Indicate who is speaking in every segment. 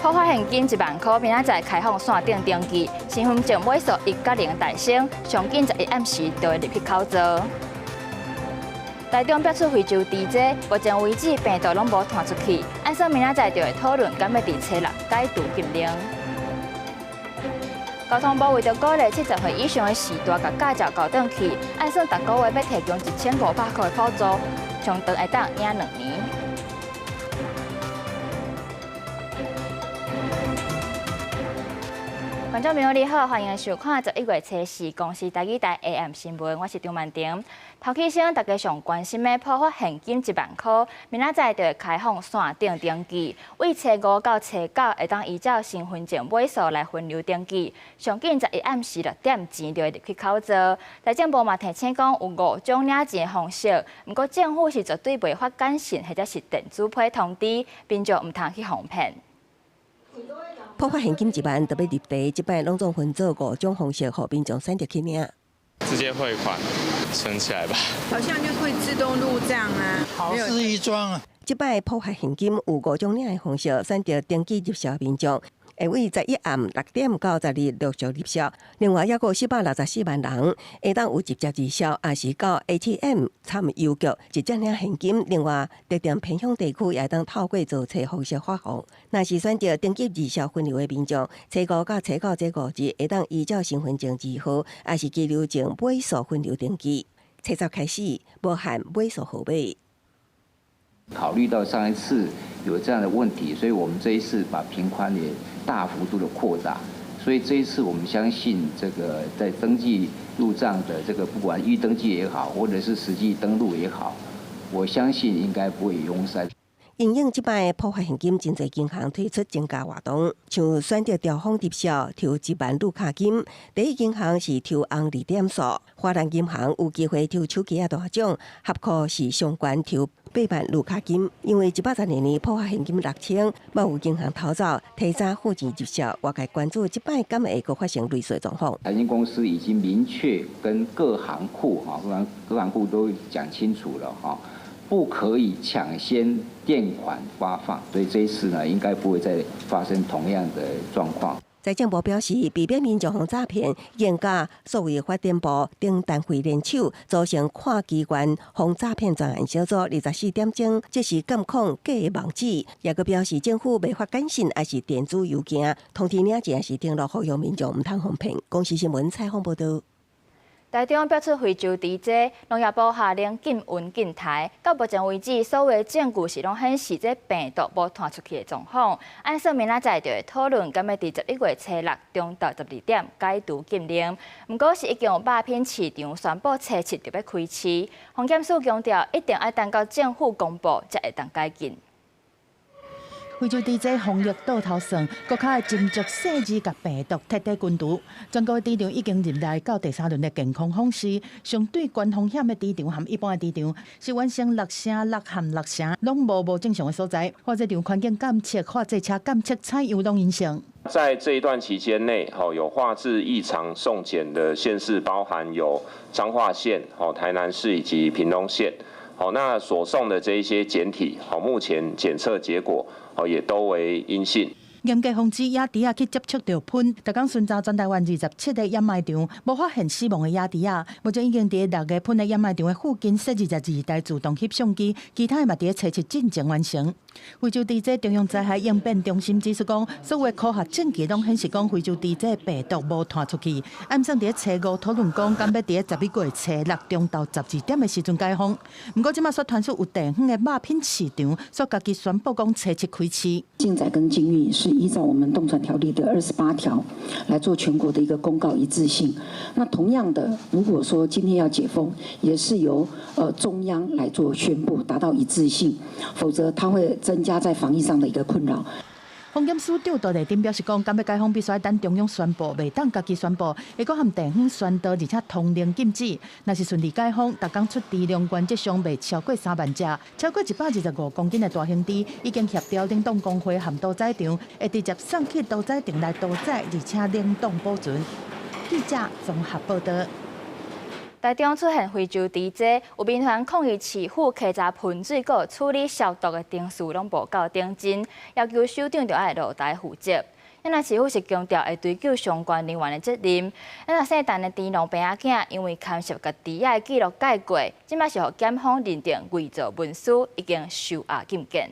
Speaker 1: 普發現金1萬箍，明仔載開放線頂登記，身份證尾數一佮零代先，上緊11暗時就會入去口座。台中爆出非洲豬災，目前為止病毒攏無傳出去，按算明仔載就會討論敢欲佇初六解除禁令。交通部為著鼓勵70歲以上的序大共駕照交轉去，按算逐個月欲提供1500箍的補助，上長會當領2年。觀眾朋友你好，歡迎收看11月初四公視台語台 AM 新聞，我是張曼婷。頭起先，大家上關心的普發現金1萬箍，明仔載就會開放線頂登記，為初五到初九會當依照身份證尾數來分流登記，上緊11暗時6點前就會入去口座。財政部嘛提醒講有五種領錢方式，毋過政府是絕對袂發簡訊或者是電子批通知，民眾毋通去予騙。
Speaker 2: 普發現金1萬就欲入袋，這擺攏總分做五種方式，予民眾選擇去領。
Speaker 3: 直接匯款存起來吧。
Speaker 4: 好像就會自動入賬啊。
Speaker 5: 好事一樁啊！
Speaker 2: 這擺普發現金有五種領的方式，選擇登記入數民眾，會為11暗6點到12陸續入數。另外，猶閣有464萬人會當有直接入數，抑是到 ATM 參郵局直接領現金。另外，特定偏鄉地區也會當透過座冊方式發放。若是選擇登記入數分流的民眾，初五到初九這5日會當依照身份證字號，抑是居留證尾數分流登記。初十開始，無限尾數號碼。
Speaker 6: 考慮到上一次有這樣的問題，所以我們這一次把頻寬也大幅度的擴大。所以這一次我們相信，這個在登記入賬的這個，不管預登記也好，或者是實際登錄也好，我相信應該不會擁塞。
Speaker 2: 因應這擺普發現金，真濟銀行推出增加活動，像選擇兆豐入數抽1萬魯卡金，第一銀行是抽紅利點數，華南銀行有機會抽手機仔大獎，合庫是上懸抽8萬魯卡金。因為112年普發現金6000，嘛有銀行逃走，提早付錢入數，外界關注這擺敢會閣發生類似狀況。
Speaker 6: 財經公司已經明確跟各行庫哈，各行庫都講清楚了哈。不可以搶先墊款發放，所以這一次呢，應該不會再發生同樣的狀況。
Speaker 2: 財政部表示，避免民眾予詐騙，已經佮數位發展部等單位聯手，組成跨機關防詐騙專案小組，24點鐘即時監控假的網址。也閣表示，政府袂發簡訊，抑是電子郵件通知領錢，抑是登錄，呼籲民眾毋通予騙。公視新聞採訪報導。
Speaker 1: 台中爆出非洲豬災，農業部下令禁運禁刣。到目前為止，所有證據是攏顯示這病毒無傳出去的狀況。按算明仔載就會討論，敢欲佇11月初六中晝12點解除禁令。毋過是已經有肉品市場宣布初七就欲開市。防檢署強調，一定愛等到政府公布，才會當解禁。
Speaker 7: 非洲豬災防疫倒頭算，閣較會斟酌細緻共病毒徹底根除。全國的豬場已經入來到第三輪的健康訪視，相對懸風險的豬場和一般的豬場，是完成六成六和六成，攏無無正常的所在。化制場環境監測、化制車監測採樣攏陰性。
Speaker 8: 在這一段期間內，有化制異常送檢的縣市，包含有彰化縣、台南市以及屏東縣。好，那所送的這一些檢體，好，目前檢測結果，好，也都為陰性。
Speaker 7: 嚴格防止野豬仔去接觸著噴，逐工巡查全台灣27個掩埋場，無發現死亡的野豬仔。目前已經佇六個噴的掩埋場的附近設22台自動翕相機，其他的嘛佇咧初七進前完成。非洲豬災中央災害應變中心指出講，所有科學證據攏顯示講非洲豬災病毒無傳出去。按算佇咧初五討論講，敢欲佇咧11月初六中晝12點的時陣解封。毋過這馬煞傳出有地方的肉品市場，煞家己宣布講初七開市。
Speaker 9: 禁載跟禁運是依照我們動傳條例的28條來做全國的一個公告一致性。那同樣的，如果說今天要解封，也是由中央來做宣布，達到一致性，否則它會增加在防疫上的一個困擾。
Speaker 7: 防檢署長杜麗珍表示講，敢欲解封必須愛等中央宣布，袂當家己宣布。會閣和地方宣導，而且通令禁止。若是順利解封，逐工出豬量原則上袂超過3萬隻，超過125公斤的大型豬，已經協調冷凍工會和屠宰場，會直接送去屠宰場來屠宰，而且冷凍保存。記者綜合報導。
Speaker 1: 台中出現非洲豬災，有民團抗議市府稽查噴水閣處理消毒的程序攏無夠認真，要求首長著愛落台負責。若市府是強調會追究相關人員的責任。若姓陳的豬農伯仔囝，因為牽涉共豬仔的記錄改過，這擺是予檢方認定偽造文書，已經收押禁見。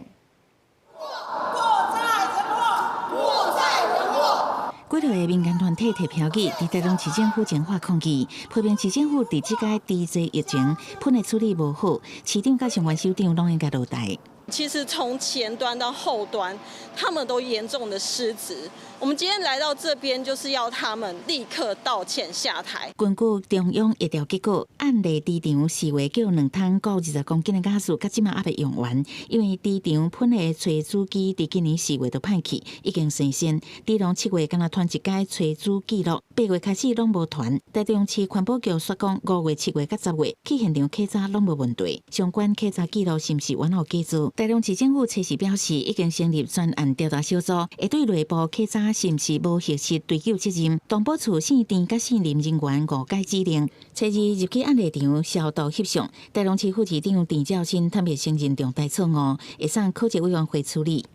Speaker 5: 禍在人禍，禍在人禍。
Speaker 10: 幾多個民間團體提標語，佇台中市政府前發抗議，批評市政府佇這個豬災疫情噴的處理無好，市長佮相關首長攏應該落台。
Speaker 11: 其實從前端到後端，他們都嚴重的失職。我們今天來到這邊，就是要他們立刻道歉下台。
Speaker 10: 根據中央疫調結果，案例豬場4月叫2桶閣20公斤的瓦斯，到這馬猶未用完，因為豬場噴的炊煮機佇今年4月就歹去，已經生鉎。豬農7月敢若傳一改炊煮記錄，8月開始攏無傳。台中市環保局煞講，5月、7月佮10月去現場稽查攏無問題，相關稽查記錄是毋是完全假造？台中市政府初時表示，已經成立專案調查小組，會對內部稽查是毋是無核實追究責任。動保處姓鄭佮姓林人員誤解指令，初二入去案例場消毒翕相。台中市副市長鄭兆新坦白承認重大錯誤，會送考績委員會處理。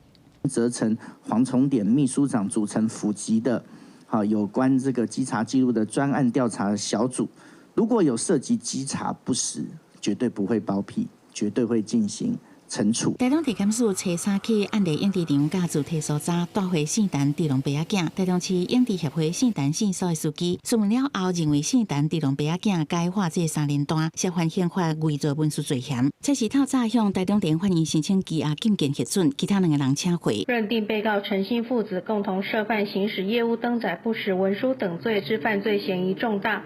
Speaker 12: 責成黃重典秘書長組成府級的，好有關這個稽查記錄的專案調查小組，如果有涉及稽查不實，絕對不會包庇，絕對會進行懲處。
Speaker 10: 台中地檢署初三去案例養豬場佮自提搜查，帶回姓陳豬農伯仔囝。台中市養豬協會姓陳姓蘇的司機，詢問了後，認為姓陳豬農伯仔囝改畫這三聯單，涉犯刑法偽造文書罪嫌。這是透早向台中地法院申請羈押禁見核准，其他兩個人請回。
Speaker 13: 認定被告陳姓父子共同涉犯行使業務登載不實文書等罪之犯罪嫌疑重大，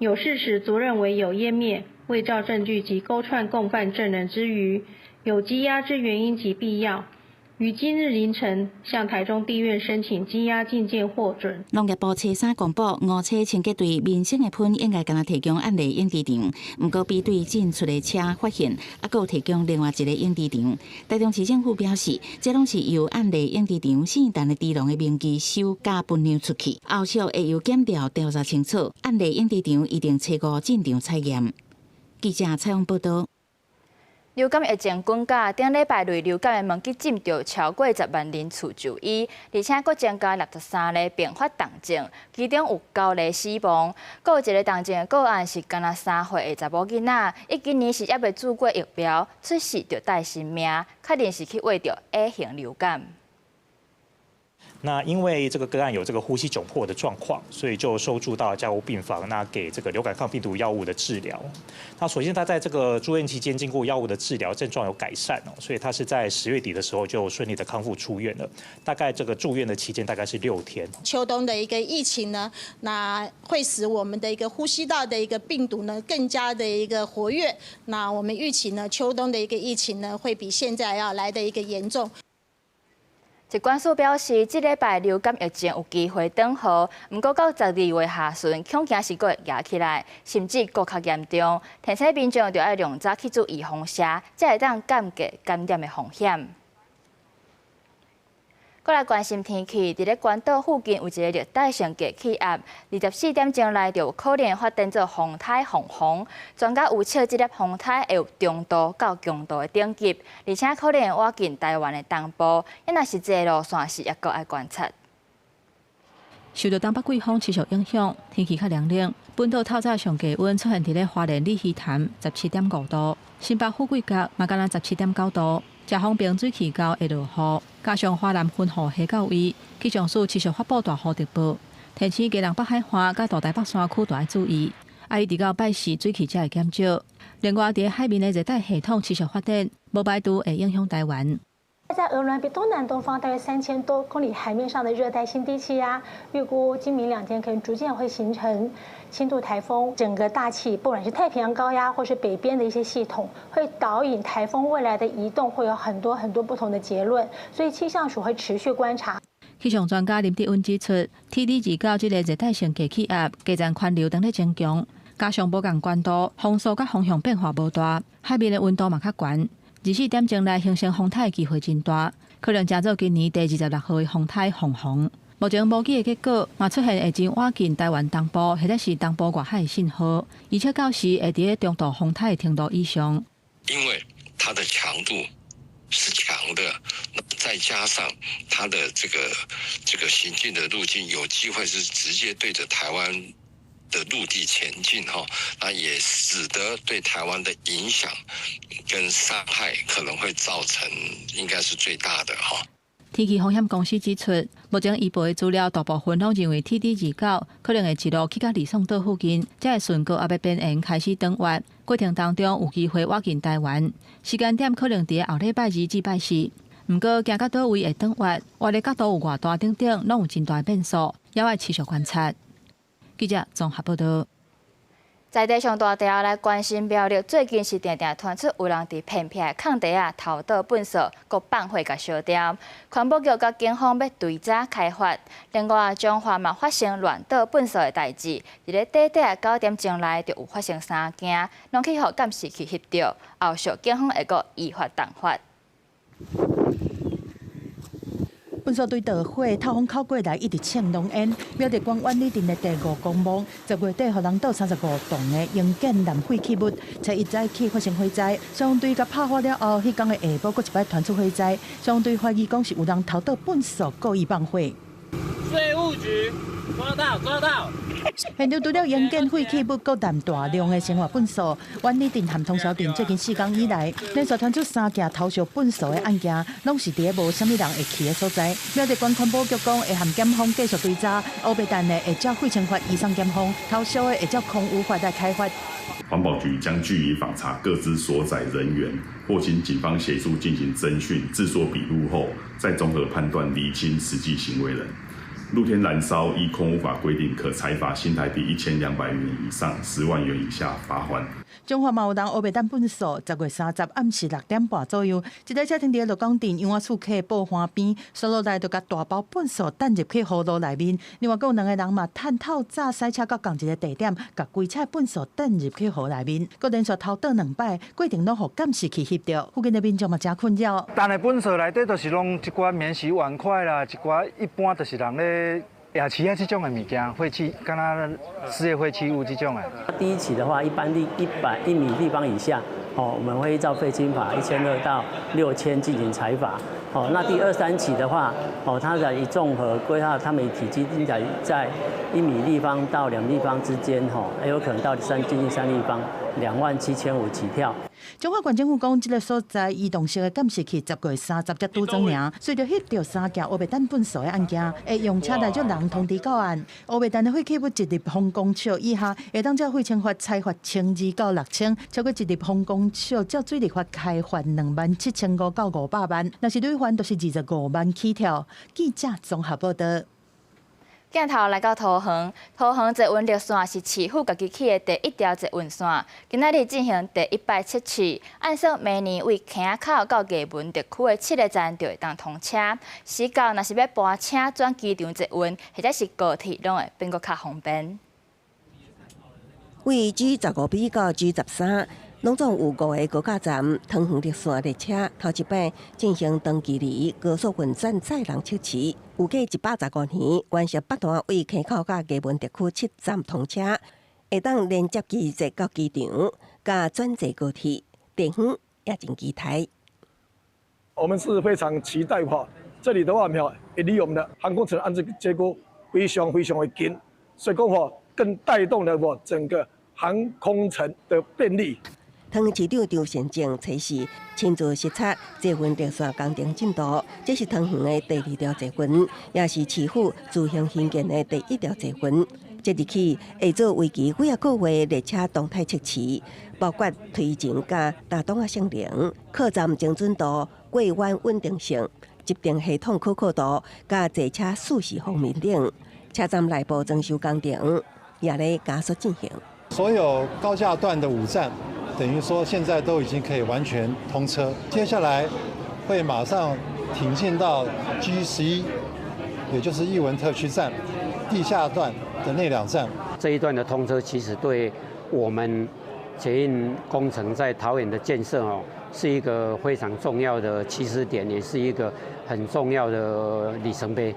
Speaker 13: 有事實足認為有湮滅、偽造證據及勾串共犯證人之虞。有羈押之原因及必要，於今日凌晨向台中地院申請羈押禁見獲准。
Speaker 10: 農業部初三公布，五車清潔隊民生的噴應該干焦提供案例養豬場，毋過比對進出的車發現，猶閣有提供另外一个養豬場。台中市政府表示，這攏是由案例養豬場姓陳的豬農的名義收假分糧出去，後續會由檢調調查清楚。案例養豬場一定初五進場採驗。記者採訪報道。
Speaker 1: 流感疫情滾價，頂禮拜類流感的門急診就超過10萬人次就醫，而且閣增加63例併發重症，其中有9例死亡。閣有一个重症的個案是干焦3歲的查某囡仔，伊今年是猶未注過疫苗，出世就帶生命，確認是去罹著 A 型流感。
Speaker 14: 那因為這個個案有這個呼吸窘迫的狀況，所以就收住到加護病房，那給這個流感抗病毒藥物的治療。那首先他在這個住院期間經過藥物的治療，症狀有改善哦，所以他是在10月底的時候就順利的康復出院了。大概這個住院的期間大概是6天。
Speaker 15: 秋冬的一個疫情呢，那會使我們的一個呼吸道的一個病毒呢更加的一個活躍。那我們預期呢，秋冬的一個疫情呢會比現在要來的一個嚴重。
Speaker 1: 疾管署表示，這禮拜流感疫情有機會轉好，毋過到12月下旬，恐驚是閣會夯起來，甚至閣較嚴重。提醒民眾著愛量早去注預防射，才會當減低感染的風險。閣來關心天氣，佇咧關島附近有一个熱帶性低氣壓，24點鐘內就有可能發展做風颱黃蜂。專家預測，這粒風颱會有中度到強度的等級，而且可能會倚近台灣的東部。若實際路線是猶閣愛觀察。
Speaker 16: 受到東北季風持續影響，天氣較涼冷。本島透早上低溫出現佇咧花蓮鯉魚潭17.5度，新北富貴角嘛敢若17.9度。遮風平水氣溝會落雨，加上華南雲雨下到位，氣象署持續發布大雨特報，提醒基隆北海岸佮大台北山區都愛注意。啊，一直到拜四水汽才會減少。另外，佇海面的熱帶系統持續發展，無排除會影響台灣。
Speaker 17: 在鵝鑾鼻東南東方大約3000多公里海面上的熱帶性低氣壓，預估今明兩天可能逐漸會形成輕度颱風。整個大氣，不管是太平洋高壓或是北邊的一些系統，會導引颱風未來的移動，會有很多很多不同的結論。所以氣象署會持續觀察。
Speaker 16: 氣象專家林德溫指出，TD29這个熱帶性低氣壓，低層環流當咧增強，加上無仝懸度，風速佮風向變化無大，海面的溫度嘛較懸。24點鐘內形成風颱的機會真大，可能成做今年第26號的風颱黃蜂。目前模擬的結果嘛出現會真倚近台灣東部或者是東部外海的信號，而且到時會佇咧中度風颱的程度以上。
Speaker 18: 因為它的強度是強的，再加上它的這個行進的路徑，有機會是直接對着台灣的陸地前進哈，那也使得對台灣的影響跟傷害可能會造成，應該是最大的哈。
Speaker 16: 天氣風險公司指出，目前預報的資料大部分攏認為 TD 29可能會一路去到呂宋島附近，才會順高壓的邊緣開始轉彎，過程當中有機會倚近台灣，時間點可能佇後禮拜二至拜四。毋過行到佗位會轉彎，彎的角度有偌大等等，攏有真大變數，猶愛持續觀察。記者綜合報道。
Speaker 1: 在地上大條來關心苗栗，最近是定定傳出有人佇偏僻的空地仔偷倒糞埽，閣放火共燒掉。環保局佮警方欲追查開罰。另外，彰化嘛發生亂倒糞埽的代誌，佇咧短短9點鐘內就有發生三件，攏去予監視器翕著，後續警方會閣依法重罰。
Speaker 7: 糞埽堆著火，透風口過來一直衝濃煙。苗栗縣苑裡鎮的第五公墓，10月底予人倒35棟的營建濫廢棄物，初一早起發生火災，消防隊共拍火了後，彼工的下晡閣一擺傳出火災，消防隊懷疑講是有人偷倒糞埽故意放火。
Speaker 19: 稅務局抓到抓到！
Speaker 7: 現場除了營建廢棄物，閣澹大量的生活糞埽。苑裡鎮和通霄鎮最近4工以來，連續傳出三件偷燒糞埽的案件，攏是佇咧無啥物人會去的所在。苗栗縣環保局講，會和檢方繼續追查，烏白蛋的會照廢清法移送檢方，偷燒的會照空污法來開罰。
Speaker 20: 環保局將據以訪查個資所載人員，或請警方協助進行偵訊、製作筆錄後，再綜合判斷釐清實際行為人。露天燃燒依空污法規定，可裁罰新台幣1200元以上10萬元以下罰鍰。
Speaker 7: 彰化嘛有人烏白擲糞埽，10月30暗時6點半左右，一台車停佇鹿港鎮楊仔厝溪報岸邊，紲落來就共大包糞埽擲入去河路內面。另外，閣有兩个人嘛，趁透早駛車到仝一个地點，共規車糞埽擲入去河內面，閣連續偷倒兩擺，過程攏予監視器翕著，附近的民眾嘛誠困擾。
Speaker 21: 擲的糞埽內底都是攏一寡免洗碗筷啦，一寡一般就是人咧夜市啊這種的物件，廢棄，敢若事業廢棄物這種的。
Speaker 22: 第一起的話，一般100一米立方以下，哦，我們會依照廢清法1200到6000進行裁罰。哦，那第二三起的話，哦，它的以綜合規劃，它們體積應該在1米立方到2立方之間，吼，也有可能到接近3立方，27,500起跳。
Speaker 7: 彰化縣政府講，這个所在移動式的監視器10月30才拄裝爾，隨著翕著三件烏白擲糞埽的案件，會用車來足人通知到案。烏白擲的廢棄物一立方公尺以下，會當照廢清法裁罰1200到6000；超過一立方公尺，照水利法開罰27,500到500萬。若是累犯，就是25萬起跳。記者綜合報道。
Speaker 1: 鏡頭來到桃園，桃園捷運綠線是市府家己起的第一條捷運線，今仔日進行第一擺測試，按算明年為墘仔口到藝文特區的七个站就會當通車。時到若是欲搬車轉機場捷運，或者是高鐵，攏會變閣較方便。
Speaker 2: 為 G15B 到 G13，攏總有五个高架站，桃園綠線列車頭一擺進行長距離高速運轉載人測試，預計115年完成北段為墘口佮藝文特區七站通車，會當連接機捷到機場，佮轉坐高鐵，地方也真期待。
Speaker 23: 我們是非常期待哈，這裡的話沒有，離我們的航空城安置結果非常非常的近，所以講話更帶動了我整個航空城的便利。
Speaker 2: 桃園市長張善政初四親自視察捷運綠線工程進度，這是桃園的第二條捷運，也是市府自行興建的第一條捷運。即日起會做為期幾仔個月列車動態測試，包括推進佮打檔仔性能、靠站精準度、過彎穩定性、集電系統可靠度佮坐車舒適方面等。車站內部裝修工程也咧加速進行。
Speaker 24: 所有高架段的五站，等於說現在都已經可以完全通車，接下來會馬上挺進到 G11，也就是藝文特區站地下段的那兩站。
Speaker 25: 這一段的通車，其實對我們捷運工程在桃園的建設哦，是一個非常重要的起始點，也是一個很重要的里程碑。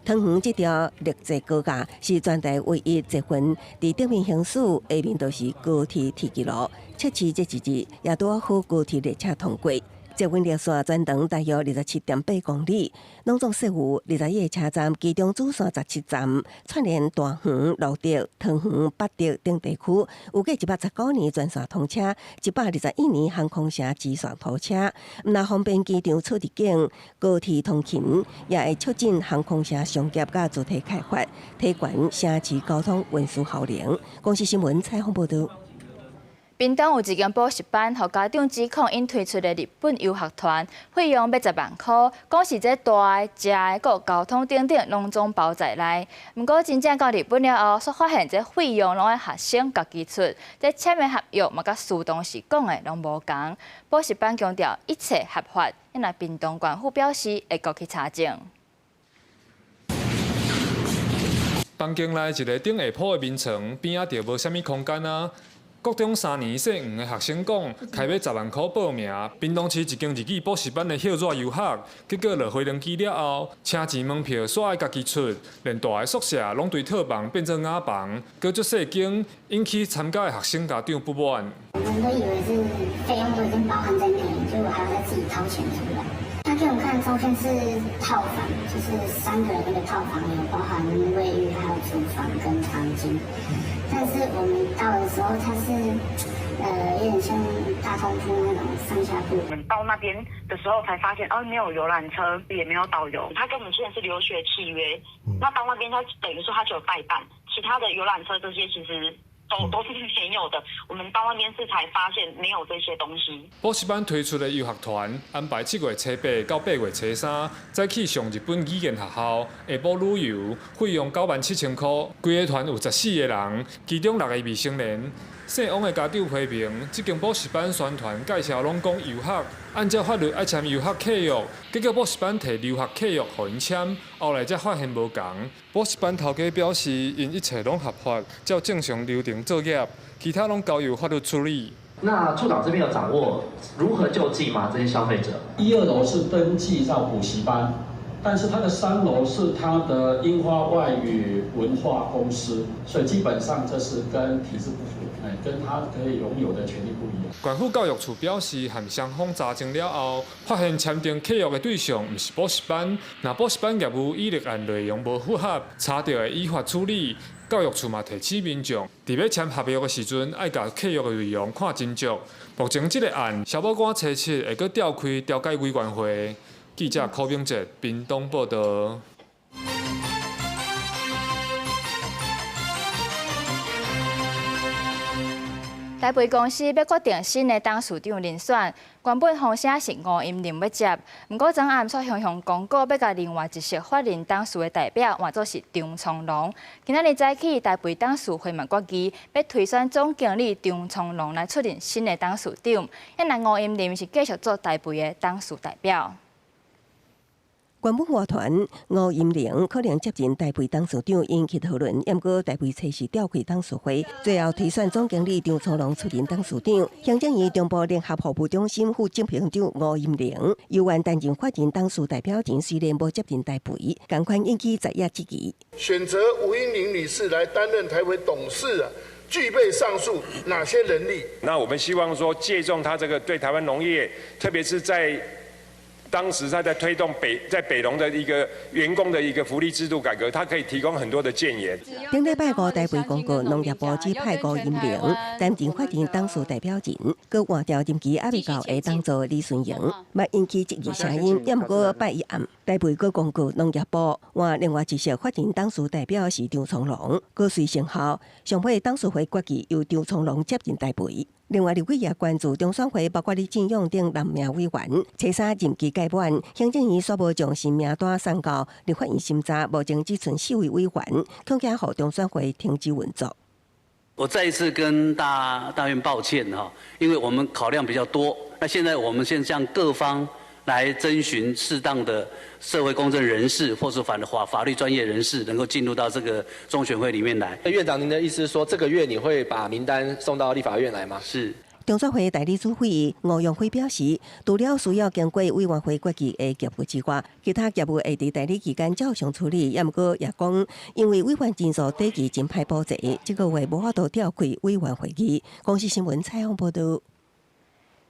Speaker 2: 桃桃園這條綠色高架是全台唯一捷運佇頂面行駛，下面就是高鐵鐵軌路。測試這一日也拄好高鐵列車通過。捷運列線全長大約27.8公里，攏總設有21個車站，其中主線17站，串聯大園、蘆竹、桃園、八德等地區。預計119年全線通車，121年航空城支線通車。毋但方便機場出入境、高鐵通勤，也會促進航空城商業佮主體開發，提懸城市交通運輸效能。公視新聞採訪報導。
Speaker 1: 屏東有一間補習班，予家長指控𪜶推出的日本遊學團費用欲10萬箍，講是這住的、食的、閣交通等等攏總包在內。毋過真正到日本了後，煞發現這費用攏愛學生家己出，這簽的合約嘛佮書當時講的攏無仝。補習班強調一切合法，若屏東縣府表示會閣去查證。
Speaker 3: 房間內一個頂下鋪的眠床，邊仔就無啥物空間啊。國中三年姓黃的學生講，開欲10萬箍報名，屏東市一間日語補習班的歇熱遊學，結果落飛輪機了後，車錢門票煞愛家己出，連蹛的宿舍攏對套房變做雅房，閣足細間，引起參加的學生家長不滿。
Speaker 4: 我們都以為是費用都已經包含在內，結果還要再自己掏錢出來。他給我們看的照片是套房，就是三個人那個套房，有包含衛浴、還有廚房跟房間。但是我們到的時候，它是有點像大通鋪那種上下鋪。
Speaker 6: 我們到那邊的時候才發現，哦，沒有遊覽車，也沒有導遊。他跟我們簽的是留學契約，那到那邊他等於說他就有代辦，其他的遊覽車這些其實都是沒有的。我們到那邊是才發現沒有這些東西。
Speaker 3: 補習班推出的遊學團安排7月初8到8月初3，早起上日本語言學校，下晡旅遊，費用9萬7千箍。規个團有14個人，其中6個未成年。姓王的家長批評，這間補習班宣傳介紹攏講遊學，按照法律愛簽遊學契約，結果補習班提留學契約予𪜶簽，後來才發現無仝。補習班頭家表示，𪜶一切攏合法，照正常流程作業，其他攏交由法律處理。
Speaker 8: 那處長這邊有掌握如何救濟嗎？這些消費者？
Speaker 9: 一二樓是登記在補習班，但是它的3樓是它的櫻花外語文化公司，所以基本上這是跟體制不符，跟他可以擁有的權利不一樣。
Speaker 3: 縣府教育處表示，和雙方查證了後，發現簽訂契約的對象毋是補習班，若補習班業務與立案內容無符合，查著會依法處理。教育處嘛提醒民眾，佇欲簽合約的時陣，愛共契約的內容看真足。目前這個案，消保官初七會閣調開調解委員會。記者柯明哲屏東報導。
Speaker 1: 台肥公司欲決定新的董事長人選，原本風聲是吳音寧欲接，毋過昨暗煞雄雄公告欲共另外一席法人董事的代表換做是張聰龍。今仔日早起，台肥董事會嘛決議，欲推選總經理張聰龍來出任新的董事長。遐若吳音寧是繼續做台肥的董事代表。
Speaker 2: 原本外傳吳音寧可能接任台肥董事長，引起討論。毋過台肥初時召開董事會，最後推選總經理張聰龍出任董事長。行政院中部聯合服務中心副執行長吳音寧猶原擔任法人董事代表人，雖然無接任台肥，仝款引起在野質疑。
Speaker 26: 選擇吳音寧女士來擔任台肥董事啊，具備上述哪些能力？
Speaker 27: 那我們希望說，借重他這個對台灣農業，特別是在當時他在推動北農的一個員工的一個福利制度改革，他可以提供很多的建言。
Speaker 2: 頂禮拜五，台肥公告農業部指派吳音寧擔任法人董事代表人，閣換掉任期猶未到的董座李順榮，嘛引起質疑聲音。猶毋過拜一暗，台肥閣公告農業部換另外一席法人董事代表是張聰龍，閣隨生效。上尾董事會決議由張聰龍接任台肥。另外，立委也關注中選會，包括李進勇等六名委員，初三任期屆滿，行政院煞無將新名單送到立法院審查，目前只賰四位委員，恐驚予中選會停止運作。
Speaker 28: 我再一次跟大院抱歉哈，因為我們考量比較多，那現在我們先向各方來徵詢適當的社會公正人士，或是法律專業人士，能夠進入到這個中選會裡面來。
Speaker 29: 院長，您的意思是說，這個月你會把名單送到立法院來嗎？
Speaker 28: 是。
Speaker 2: 中選會代理主委吳陽輝表示，除了需要經過委員會決議的業務之外，其他業務會佇代理期間照常處理。也毋過也講，因為委員人數短期真歹補齊，這個月無法度召開委員會議。公視新聞採訪報導。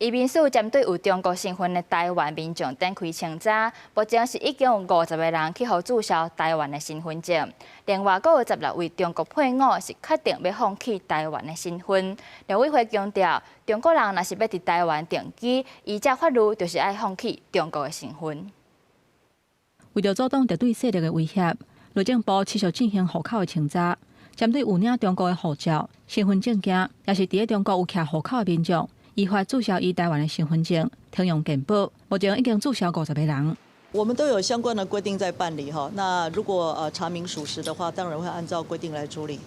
Speaker 1: 移民署針對有中國身份的台灣民眾展開清查，目前是已經有50個人去予註銷台灣的身份證，另外閣有16位中國配偶是確定欲放棄台灣的身份。陸委會強調，中國人若是欲佇台灣定居，依照法律就是愛放棄中國的身份。
Speaker 16: 為著阻擋敵對勢力的威脅，內政部持續進行戶口的清查，針對有領中國的護照、身份證件，抑是佇咧中國有徛戶口的民眾，依法註銷伊台灣的身份證，停用健保。目前已經註銷50個人。
Speaker 5: 我們都有相關的規定在辦理哈。那如果查明屬實的話，當然會按照規定來處理。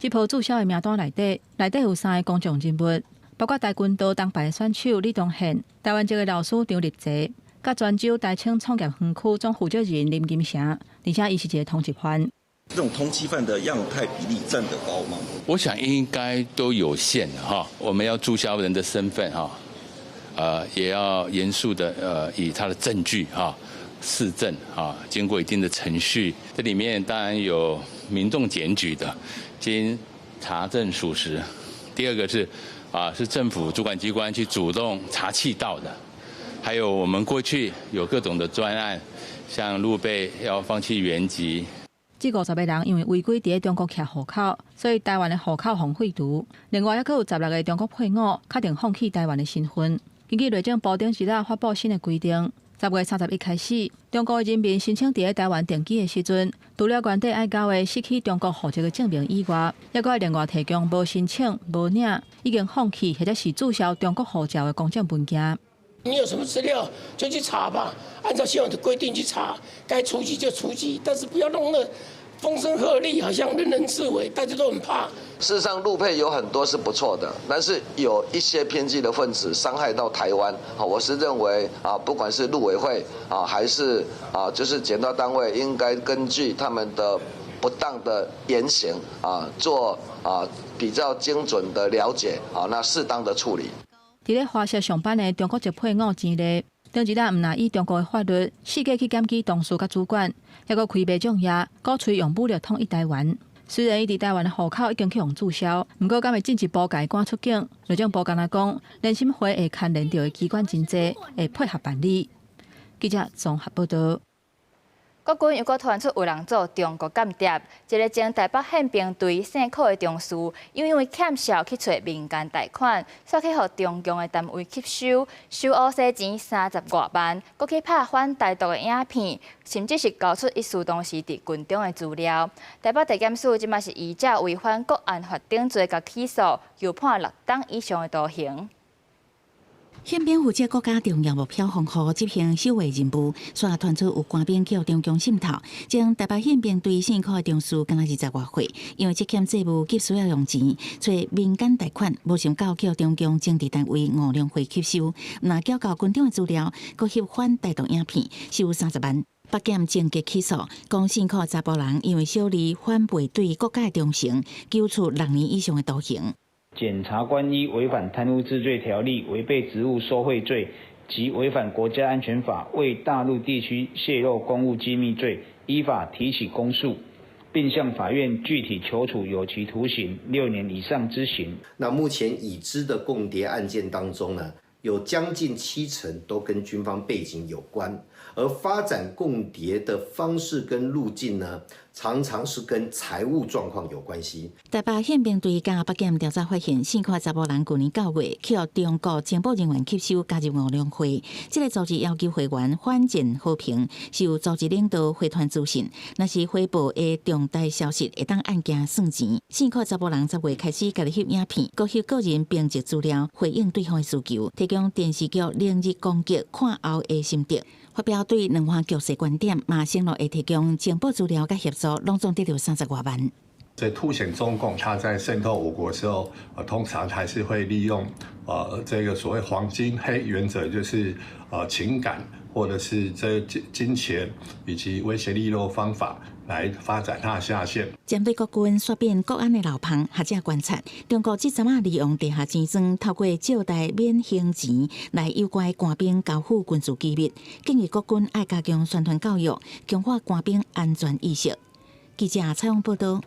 Speaker 16: 這波註銷的名單內底，內底有三個公眾人物，包括跆拳道銅牌選手李宗憲、台灣籍的老師張立澤，佮泉州台清創業園區總負責人林金城，而且伊是一個通緝犯。
Speaker 10: 這種通緝犯的樣態比例佔得高嗎？
Speaker 11: 我想應該都有限哈。我們要註銷人的身份哈，也要嚴肅的以他的證據哈、事證哈，經過一定的程序。這裡面當然有民眾檢舉的，經查證屬實。第二個是啊，是政府主管機關去主動查緝到的。還有我們過去有各種的專案，像陸配要放棄原籍。
Speaker 16: 這50個人因為違規佇咧中國徛戶口，所以台灣的戶口予廢除。另外，猶閣有16個中國配偶確定放棄台灣的身份。根據內政部頂一日發布新的規定，10月31開始，中國的人民申請佇咧台灣定居的時陣，除了原底愛交的失去中國戶籍的證明以外，猶閣愛另外提供無申請、無領、已經放棄或者是註銷中國護照的公證文件。
Speaker 12: 你有什麼資料就去查吧，按照現有的規定去查，該除籍就除籍，但是不要弄得風聲鶴唳，好像人人自危，大家都很怕。
Speaker 13: 事實上，陸配有很多是不錯的，但是有一些偏激的分子傷害到台灣。我是認為啊，不管是陸委會啊，還是啊，就是檢調單位，應該根據他們的不當的言行啊，做啊比較精準的了解啊，那適當的處理。
Speaker 16: 佇咧華碩上班的中國籍配偶錢麗，頂一日毋但依中國的法律，四界去檢舉同事佮主管，猶閣開賣種業，鼓吹用武力統一台灣。雖然伊佇台灣的戶口已經去予註銷，毋過敢會進一步共伊趕出境？內政部敢若講，聯審會會牽連著的機關真濟，會配合辦理。記者綜合報導。
Speaker 1: 國軍又閣傳出有人做中國間諜，一个前台北憲兵隊姓柯的中士，因為欠數去揣民間貸款，煞去予中共的單位吸收，收烏西錢30外萬，閣去拍反台獨的影片，甚至是交出伊事當時佇軍中的資料。台北地檢署這馬是依照違反國安法等罪共起訴，求判6冬以上的徒刑。
Speaker 14: 憲兵負責國家重要目標防護執行守衛任務，煞傳出有官兵去予中共滲透，前台北憲兵隊姓柯的中士，敢若20外歲，因為積欠債務急需要用錢，揣民間貸款，無想到去予中共政治單位吳良會吸收，毋但繳交軍中的資料，閣翕反台獨影片，收30萬。北檢偵結起訴，講姓柯查埔人因為小利反背對國家的忠誠，求處6年以上的徒刑。
Speaker 15: 檢察官依違反貪污治罪條例、違背職務受賄罪及違反國家安全法為大陸地區洩露公務機密罪，依法提起公訴，並向法院具體求處有期徒刑6年以上之刑。
Speaker 17: 那目前已知的共諜案件當中呢，有將近70%都跟軍方背景有關，而發展共諜的方式跟路徑呢，常常是跟財務狀況有關係。
Speaker 14: 台北憲兵隊佮北檢調查發現，姓柯查埔人舊年9月去予中國情報人員吸收加入吳良會，這个組織要求會員反戰和平，受組織領導回傳資訊，若是回報的重大消息，會當按件算錢。姓柯查埔人10月開始家己翕影片，閣翕個人兵籍資料，回應對方的需求，提供電視劇《零日攻擊》看後的心得，發表對兩岸局勢觀點，嘛承諾會提供情報資料佮協助，攏總得著30外萬。
Speaker 29: 這凸顯中共他在滲透我國時候，通常還是會利用這個所謂黃金黑原則，就是情感或者是這金錢以及威脅利誘方法，來發展它的下線。
Speaker 14: 針對國軍煞變國安的流芳，學者觀察，中國這陣仔利用地下錢莊，透過借貸免還錢來誘拐官兵交付軍事機密，建議國軍愛加強宣傳教育，強化官兵安全意識。記者採訪報道。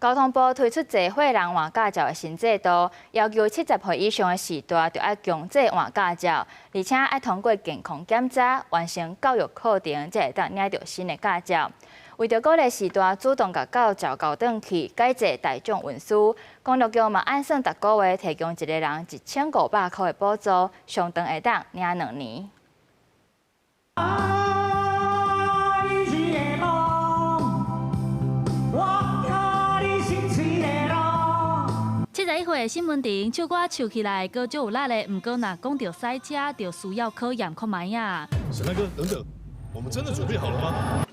Speaker 1: 交通部推出濟歲人換駕照的新制度，要求70歲以上的序大就愛強制換駕照，而且愛通過健康檢查、完成教育課程，才會當領著新的駕照。為著鼓勵序大主動共駕照交轉去，改坐大眾運輸，公路局嘛按算逐個月提供一個人1500箍的補助，上長會當領2年。
Speaker 7: 71歲新聞亭唱歌唱起來，閣足有力的。毋過若講著賽車，就需要考驗看覓仔。
Speaker 26: 沈大哥，等等，我們真的準備好了嗎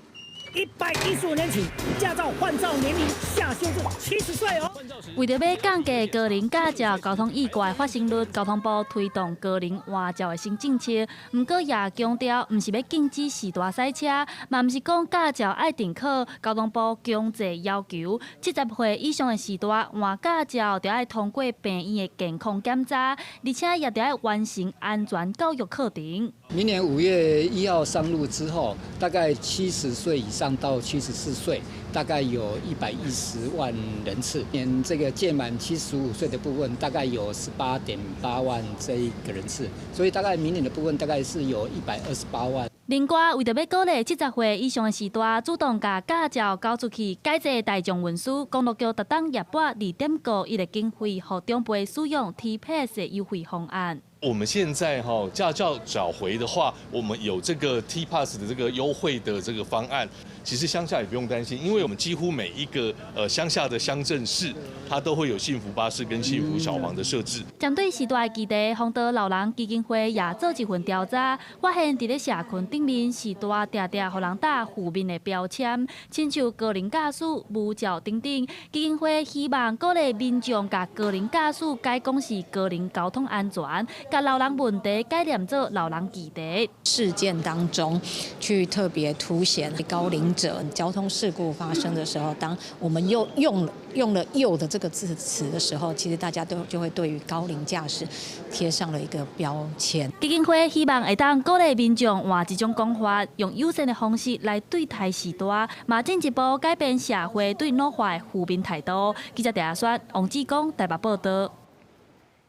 Speaker 26: ？115
Speaker 18: 年起，駕照換照年齡下修至70歲哦。
Speaker 7: 為著欲降低高齡駕照交通意外發生率，交通部推動高齡換照的新政策。毋過也強調，毋是欲禁止序大賽車，嘛毋是講駕照愛停考。交通部強制要求，70歲以上的序大換駕照，著愛通過病院的健康檢查，而且也著愛完成安全教育課程。
Speaker 9: 明年5月1號上路之後，大概70歲以上到74歲，大概有110萬人次。連這個屆滿75歲的部分，大概有18.8萬這一個人次。所以大概明年的部分，大概是有128萬。
Speaker 7: 另外，為著欲鼓勵70歲以上的序大主動共駕照交出去，改坐大眾運輸，公路局特登也撥2.5億的經費，予長輩使用 T-Pass 的優惠方案。
Speaker 19: 我們現在哈駕照繳回的話，我們有這個 T-Pass 的這個優惠的這個方案。其實鄉下也不用擔心，因為我們幾乎每一個鄉下的鄉鎮市，它都會有幸福巴士跟幸福小黃的設置。
Speaker 7: 針對序大的議題，豐島老人基金會也做一份調查，發現佇咧社群頂面序大定定予人打負面的標籤，親像高齡駕駛、無照等等。基金會希望鼓勵民眾共高齡駕駛改講是高齡交通安全，共老人問題改念做老人議題。
Speaker 20: 事件當中，去特別凸顯高齡者交通事故發生的時候，當我們又用了“又”的這個字詞的時候，其實大家都就會對於高齡駕駛貼上了一個標籤。
Speaker 7: 基金會希望會當鼓勵民眾換一種講法，用友善的方式來對待序大，嘛進一步改變社會對老化的負面態度。記者鄭亞雪、王志剛台北報導。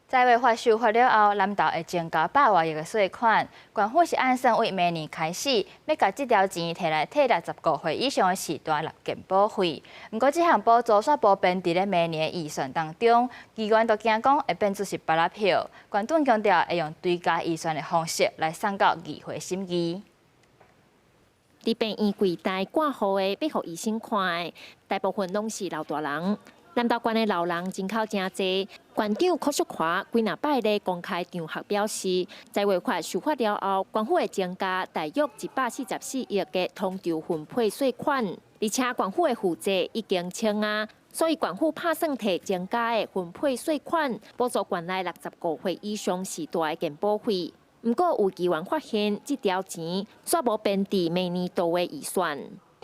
Speaker 1: 在位法修法了後，南投會增加100外億的稅款。縣府是按算為明年開始，欲共這條錢提來退65歲以上的序大納健保費。毋過，這項補助煞無編佇咧明年的預算當中，議員都驚講會變做是芭樂票。縣長強調會用追加預算的方式來送到議會審議。
Speaker 21: 佇病院櫃台掛號的，欲予醫生看的，大部分攏是老大人。南投縣的老人人口誠濟，縣長柯淑華幾若擺咧公開場合表示，在位法修法了後，縣府會增加大約144億的統籌分配稅款，而且縣府的負債已經清啊，所以縣府拍算提增加的分配稅款，補助縣內65歲以上序大的健保費。毋過有議員發現，這條錢煞無編佇明年度的預算。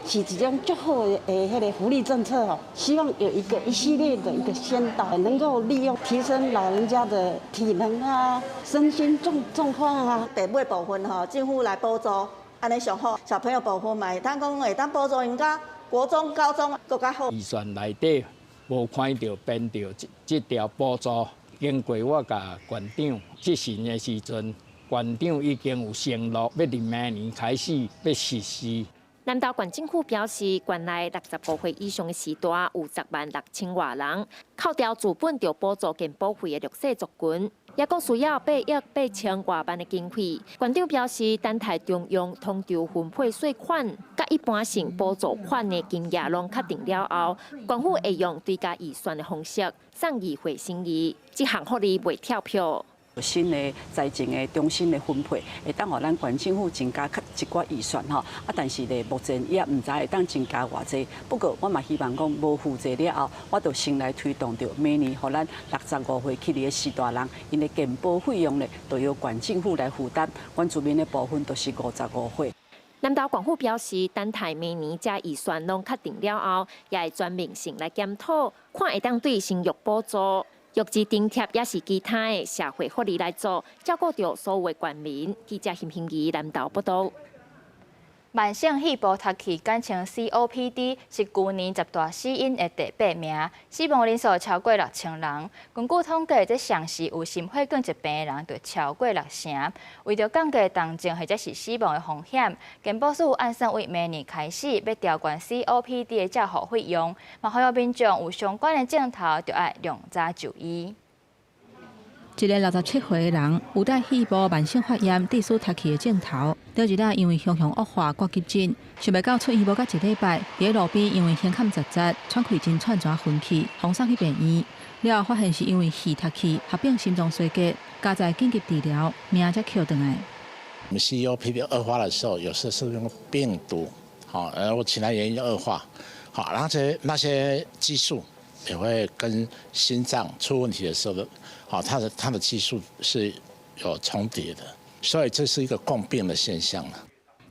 Speaker 22: 是一種足好的彼个福利政策哦，希望有一個一系列的一個先導，能夠利用提升老人家的體能啊、身心狀況啊。
Speaker 23: 第尾部分吼，政府來補助，按呢上好。小朋友部分嘛，會當講會當補助𪜶到國中、高中閣較好。
Speaker 24: 預算內底無看著編著這條補助，經過我共縣長質詢的時陣，縣長已經有承諾，欲佇明年開始欲實施。
Speaker 21: 南投縣政府表示，縣內65歲以上的序大有10萬6千外人，扣掉自本著補助健保費的弱勢族群，猶閣需要8億8千外萬的經費。縣長表示，等待中央統籌分配稅款，佮一般性補助款的金額攏確定了後，縣府會用追加預算的方式送議會審議，這項福利袂跳票。
Speaker 26: 新的財政的重新的分配，會當予咱縣政府增加較一寡預算吼。啊，但是咧，目前伊也毋知會當增加偌濟。不過我嘛希望講無負債了後，我就先來推動著明年予咱65歲起的序大人，𪜶的健保費用咧，就由縣政府來負擔。原住民的部分就是55歲。
Speaker 21: 南投縣府表示，等待明年這預算攏確定了後，也會全面性來檢討，看會當對生育補助、育兒津貼，抑是其他的社會福利來做，照顧著所有的縣民。記者邢興儀南投報導。
Speaker 1: 慢性肺部窒氣，簡稱 COPD，是舊年十大死因的第八名，死亡人數超過6000人。根據統計，這上時有心血管疾病的人就超過六成。為著降低重症或者是死亡的風險，健保署按算為明年開始欲調懸 COPD 的照護費用，嘛呼籲民眾有相關的症頭，就愛量早就醫。
Speaker 16: 一个67歲的人有帶肺部慢性發炎、致使窒氣的症頭，頂一日因為胸腔惡化掛急診，想袂到出院無到一禮拜，佇路邊因為胸坎窒窒、喘氣真喘，轉昏去，予送去病院，了後發現是因為肺窒氣合併心臟衰竭，加在緊急治療，命才抾轉來。
Speaker 2: 我們 COPD 惡化的時候，有時候是用病毒，好，然後其他原因惡化，好，然後那些激素也會跟心臟出問題的時候，好，它的激素是有重疊的，所以這是一個共病的現象。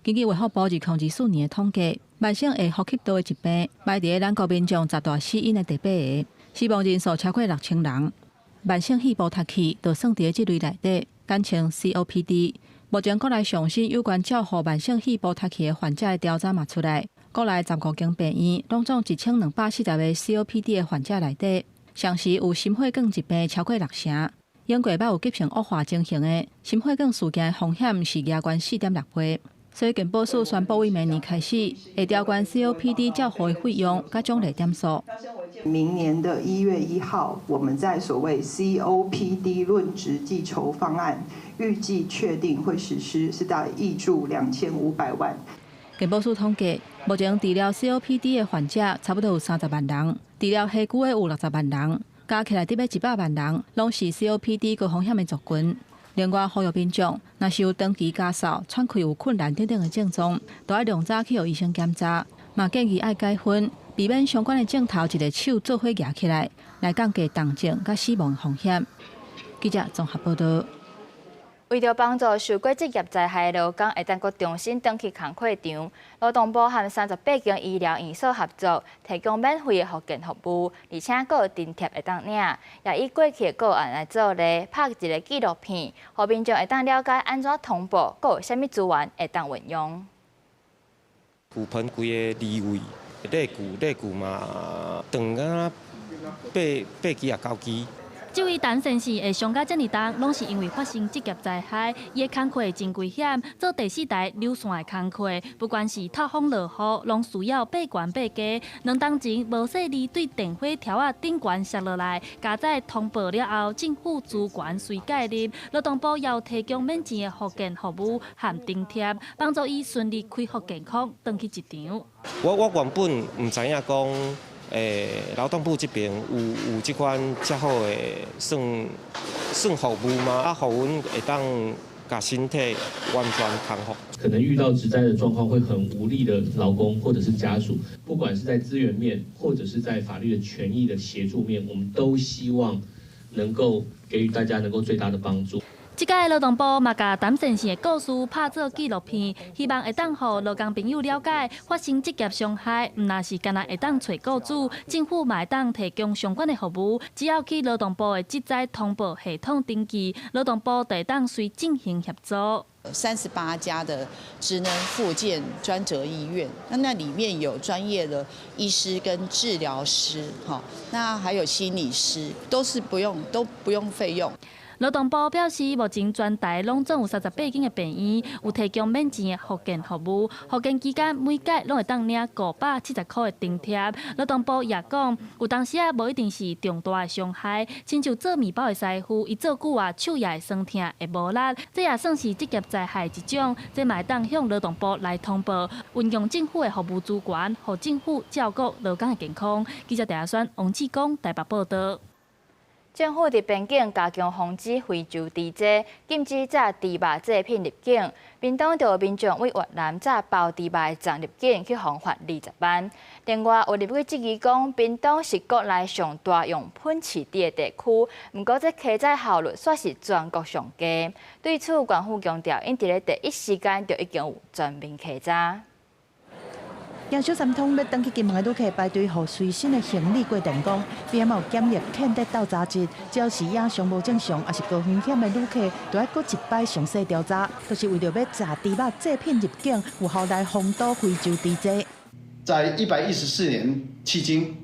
Speaker 16: 根據衛福部2024年的統計，慢性下呼吸道的疾病排佇咱國民眾十大死因的第八个，死亡人數超過6000人。慢性肺部窒氣就算佇這類內底，簡稱 COPD。目前國內上新有關照護慢性肺部窒氣的患者的調查嘛出來，國內15間病院攏總1240個 COPD 的患者內底，同時有心血管疾病超過六成，英國捌有急性惡化情形的心血管事件的風險是額懸4.6倍。所以健保署宣布，為明年開始會調懸 COPD 照護的費用，佮獎勵點數。
Speaker 3: 明年的1月1號，我們在所謂 COPD 論職計酬方案，預計確定會實施，是在挹注2500萬。
Speaker 16: 健保署統計，目前治療 COPD 的患者差不多有30萬人，治療下久的有60萬人，加起來得欲100萬人，攏是 COPD 高風險的族群。另外，呼籲民眾，若是有長期咳嗽、喘氣有困難等等的症狀，都愛量早去予醫生檢查。嘛建議愛改薰，避免相關的症頭一个手做伙夯起來，來降低重症佮死亡風險。記者綜合報導。
Speaker 1: 為著幫助受過職業災害的勞工會當閣重新轉去工課場，勞動部和38間醫療院所合作，提供免費的復健服務，而且閣有津貼會當領。也以過去的個案來做例，拍一個紀錄片，予民眾會當了解按怎通報，閣有啥物資源會當運用。
Speaker 4: 骨盆規个離位，肋骨肋骨嘛，斷啊八八支抑九支。
Speaker 7: 這位陳先生會傷甲遮爾重，攏是因為發生職業災害，伊的工課真危險，做第四台流線的工課，不管是透風落雨，攏需要爬懸爬低。2冬前無細膩對電火柱仔頂懸摔落來，佳哉通報了後，政府資源隨介入，勞動部又提供免錢的復健服務和津貼，幫助伊順利恢復健康，轉去職場。
Speaker 4: 我原本毋知影講。勞動部這邊有這款遮好的算算服務嗎？啊，予阮會當共身體完全康復。
Speaker 5: 可能遇到職災的狀況會很無力的勞工或者是家屬，不管是在資源面或者是在法律的權益的協助面，我們都希望能夠給予大家能夠最大的幫助。
Speaker 7: 這擺勞動部嘛，共陳先生的故事拍做紀錄片，希望會當予勞工朋友了解，發生職業傷害，毋但是干焦會當揣雇主，政府嘛會當提供相關的服務。只要去勞動部的職災通報系統登記，勞動部就會當隨進行協助。
Speaker 6: 38家的職能復健專責醫院，那裡面有專業的醫師跟治療師，哈，那還有心理師，都是不用都不用費用。
Speaker 7: 勞動部表示，目前全台攏總有38間的病院有提供免錢的復健服務，復健期間每擺攏會當領570箍的津貼。勞動部也講，有當時仔無一定是重大的傷害，親像做麵包的師傅，伊做久啊，手也會酸疼，會無力，這也算是職業災害一種。這嘛會當向勞動部來通報，運用政府的服務資源，予政府照顧勞工的健康。記者鄭亞選、王志剛台北報導。
Speaker 1: 政府佇邊境加強防止非洲豬災，禁止炸豬肉製品入境。屏東就有民眾對越南炸包豬肉的粽入境，去予罰20萬。另外，有立委質疑講，屏東是國內上大用噴飼豬的地區，毋過這屠宰效率煞是全國上低。對此，縣府強調，𪜶佇咧第一時間就已經有全面稽查。
Speaker 8: 行小三通欲轉去金門的旅客排隊，予隨身的行李過電光，邊仔有檢疫檢得鬥查質，只要是影相無正常，抑是高風險的旅客，都愛閣一擺詳細調查，就是為著欲炸豬肉製品入境，有效來防堵非洲豬災。
Speaker 10: 在114年迄今，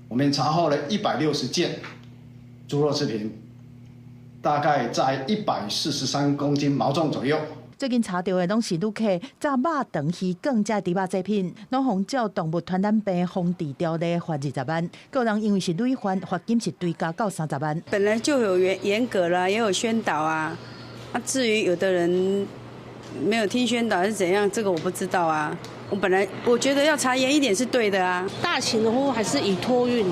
Speaker 10: 我們查獲了160件豬肉製品，大概在143公斤毛重左右。
Speaker 8: 最近查著的攏是旅客炸肉腸、魚卷這豬肉製品，攏予照動物傳染病防治條例罰20萬。個人因為是累犯，罰金是追加到30萬。
Speaker 11: 本來就有嚴嚴格啦，也有宣導啊。啊，至於有的人沒有聽宣導還是怎樣，這個我不知道啊。我本來我覺得要查嚴一點是對的啊。
Speaker 12: 大型的貨物還是以托運，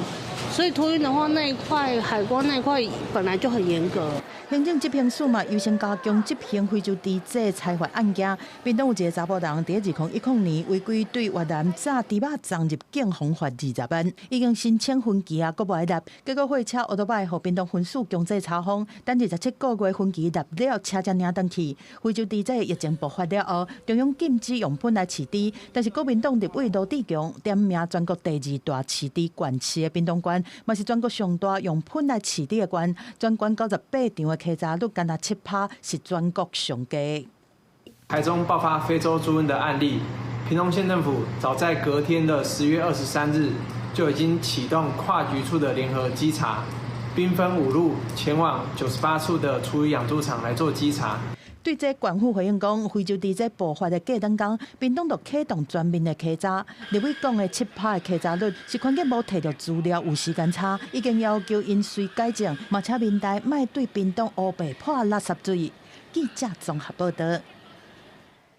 Speaker 12: 所以托運的話，那一塊海關那一塊本來就很嚴格。
Speaker 8: 行政執行署嘛，優先加強執行非洲豬災裁罰案件。屏東有一個查埔人，佇2010年違規對越南炸豬肉粽入境，予罰20萬，已經申請分期啊，閣無愛納。結果貨車歐多擺予屏東分署強制查封，等27個月分期納了，車才領轉去。非洲豬災疫情爆發了後，中央禁止用噴來飼豬，但是國民黨立委羅智強點名全國第二大飼豬縣市的屏東縣，嘛是全國上大用噴來飼豬的縣，全縣98場的稽查率干焦7%，是全國上低。
Speaker 13: 台中爆發非洲豬瘟的案例，屏東縣政府早在隔天的10月23日就已經啟動跨局處的聯合稽查，兵分五路前往98處的廚餘養豬場來做稽查。
Speaker 8: 對這縣府回應講，非洲豬災爆發的隔兩工，屏東就啟動全面的稽查。立委講的7%的稽查率是環境部提著資料有時間差，已經要求𪜶隨改正，嘛請民代莫對屏東烏白潑垃圾水。記者綜合報道。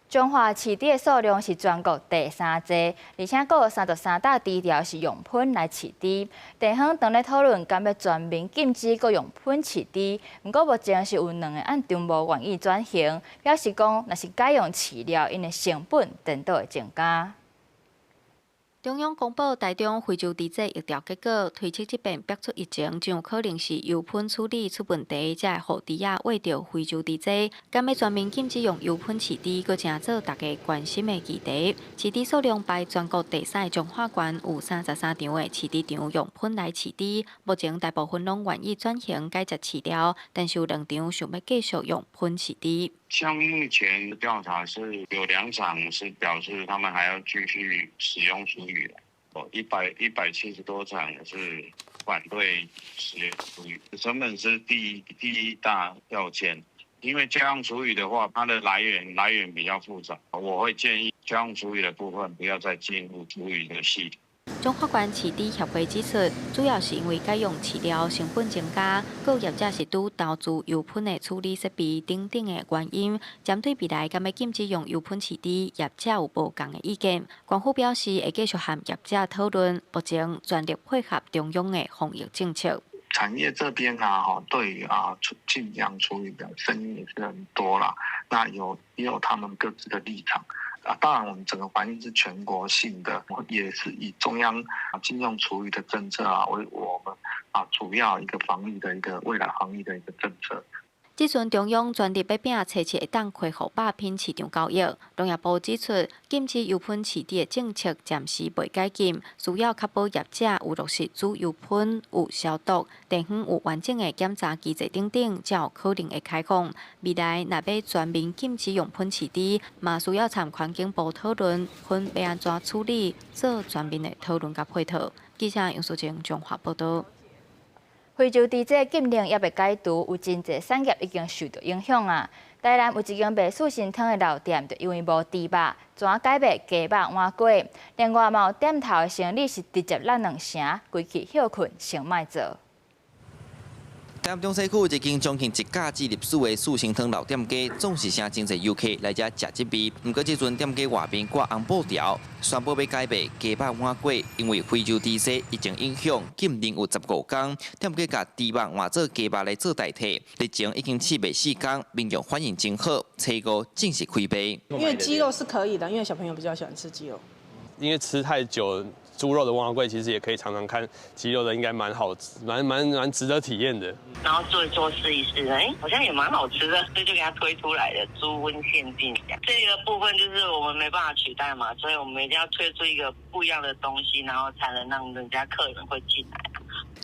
Speaker 1: 彰化飼豬的數量是全國第三濟，而且閣有33搭豬寮是用噴來飼豬。地方當咧討論，敢欲全面禁止閣用噴飼豬，毋過目前是有兩个案中無願意轉型，表示講若是改用飼料，𪜶的成本顛倒會增加。
Speaker 15: 中央公布台中非洲豬災疫調結果，推測這遍爆出疫情，真有可能是油噴處理出問題，才會予豬仔秽著非洲豬災。敢欲全面禁止用油噴飼豬，閣成做大家關心的議題。飼豬數量排全國第三的彰化縣有33場的飼豬場用噴來飼豬，目前大部分攏願意轉型改食飼料，但是有兩場想欲繼續用噴飼豬。
Speaker 25: 像目前調查是有兩場是表示他們還要繼續使用廚餘的，哦，170多場是反對使用廚餘，成本是第一大要件，因為家用廚餘的話，它的來源比較複雜，我會建議家用廚餘的部分不要再進入廚餘的系統。
Speaker 15: 彰化縣飼豬協會指出，主要是因為改用飼料成本增加，閣業者是拄投資油噴的處理設備等等的原因。針對未來敢欲禁止用油噴飼豬，業者有無仝的意見。縣府表示會繼續和業者討論，目前全力配合中央的防疫政策。
Speaker 27: 產業這邊啊，吼，對於啊禁養廚餘的聲音也是很多啦。那也有他們各自的立場。啊，當然，我們整個環境是全國性的，也是以中央啊禁用廚餘的政策啊為我們啊主要一個防疫的一個未來防疫的一個政策。
Speaker 15: 這陣中央全力欲拼初七會當恢復肉品市場交易，農業部指出，禁止油噴飼豬的政策暫時未解禁，需要確保業者有落實煮油噴、有消毒、地方有完整的檢查機制等等，才有可能會開放。未來若欲全面禁止用噴飼豬，嘛需要參環境部討論，噴欲按怎處理，做全面的討論佮配套。記者楊淑貞彰化報導。
Speaker 1: 非洲豬災禁令猶未解除，有真濟產業已經受到影響啊！台南有一間賣四神湯的老店，就因為無豬肉，轉改賣雞肉碗粿。另外嘛有店頭的生理是直接落兩成，規氣歇睏先莫做。
Speaker 9: 台南中西區一間將近一甲子歷史的四神湯老店家，總是誠濟遊客來遮食這味。毋過這陣店家外面掛紅布條，宣布欲改賣雞肉碗粿，因為非洲豬瘟疫情影響，禁令有15工，店家共豬肉換做雞肉來做代替。日前已經試賣4工，民眾反應真好，初五正式開賣。
Speaker 14: 因為雞肉是可以的，因為小朋友比較喜歡吃雞肉。
Speaker 17: 因為吃太久豬肉的碗粿，其實也可以嘗嘗看雞肉的，應該蠻好，蠻值得體驗的。
Speaker 18: 然後做一做試一試，哎，好像也蠻好吃的，所以就給他推出來了豬瘟限定。這個部分就是我們沒辦法取代嘛，所以我們一定要推出一個不一樣的東西，然後才能讓人家客人會進來。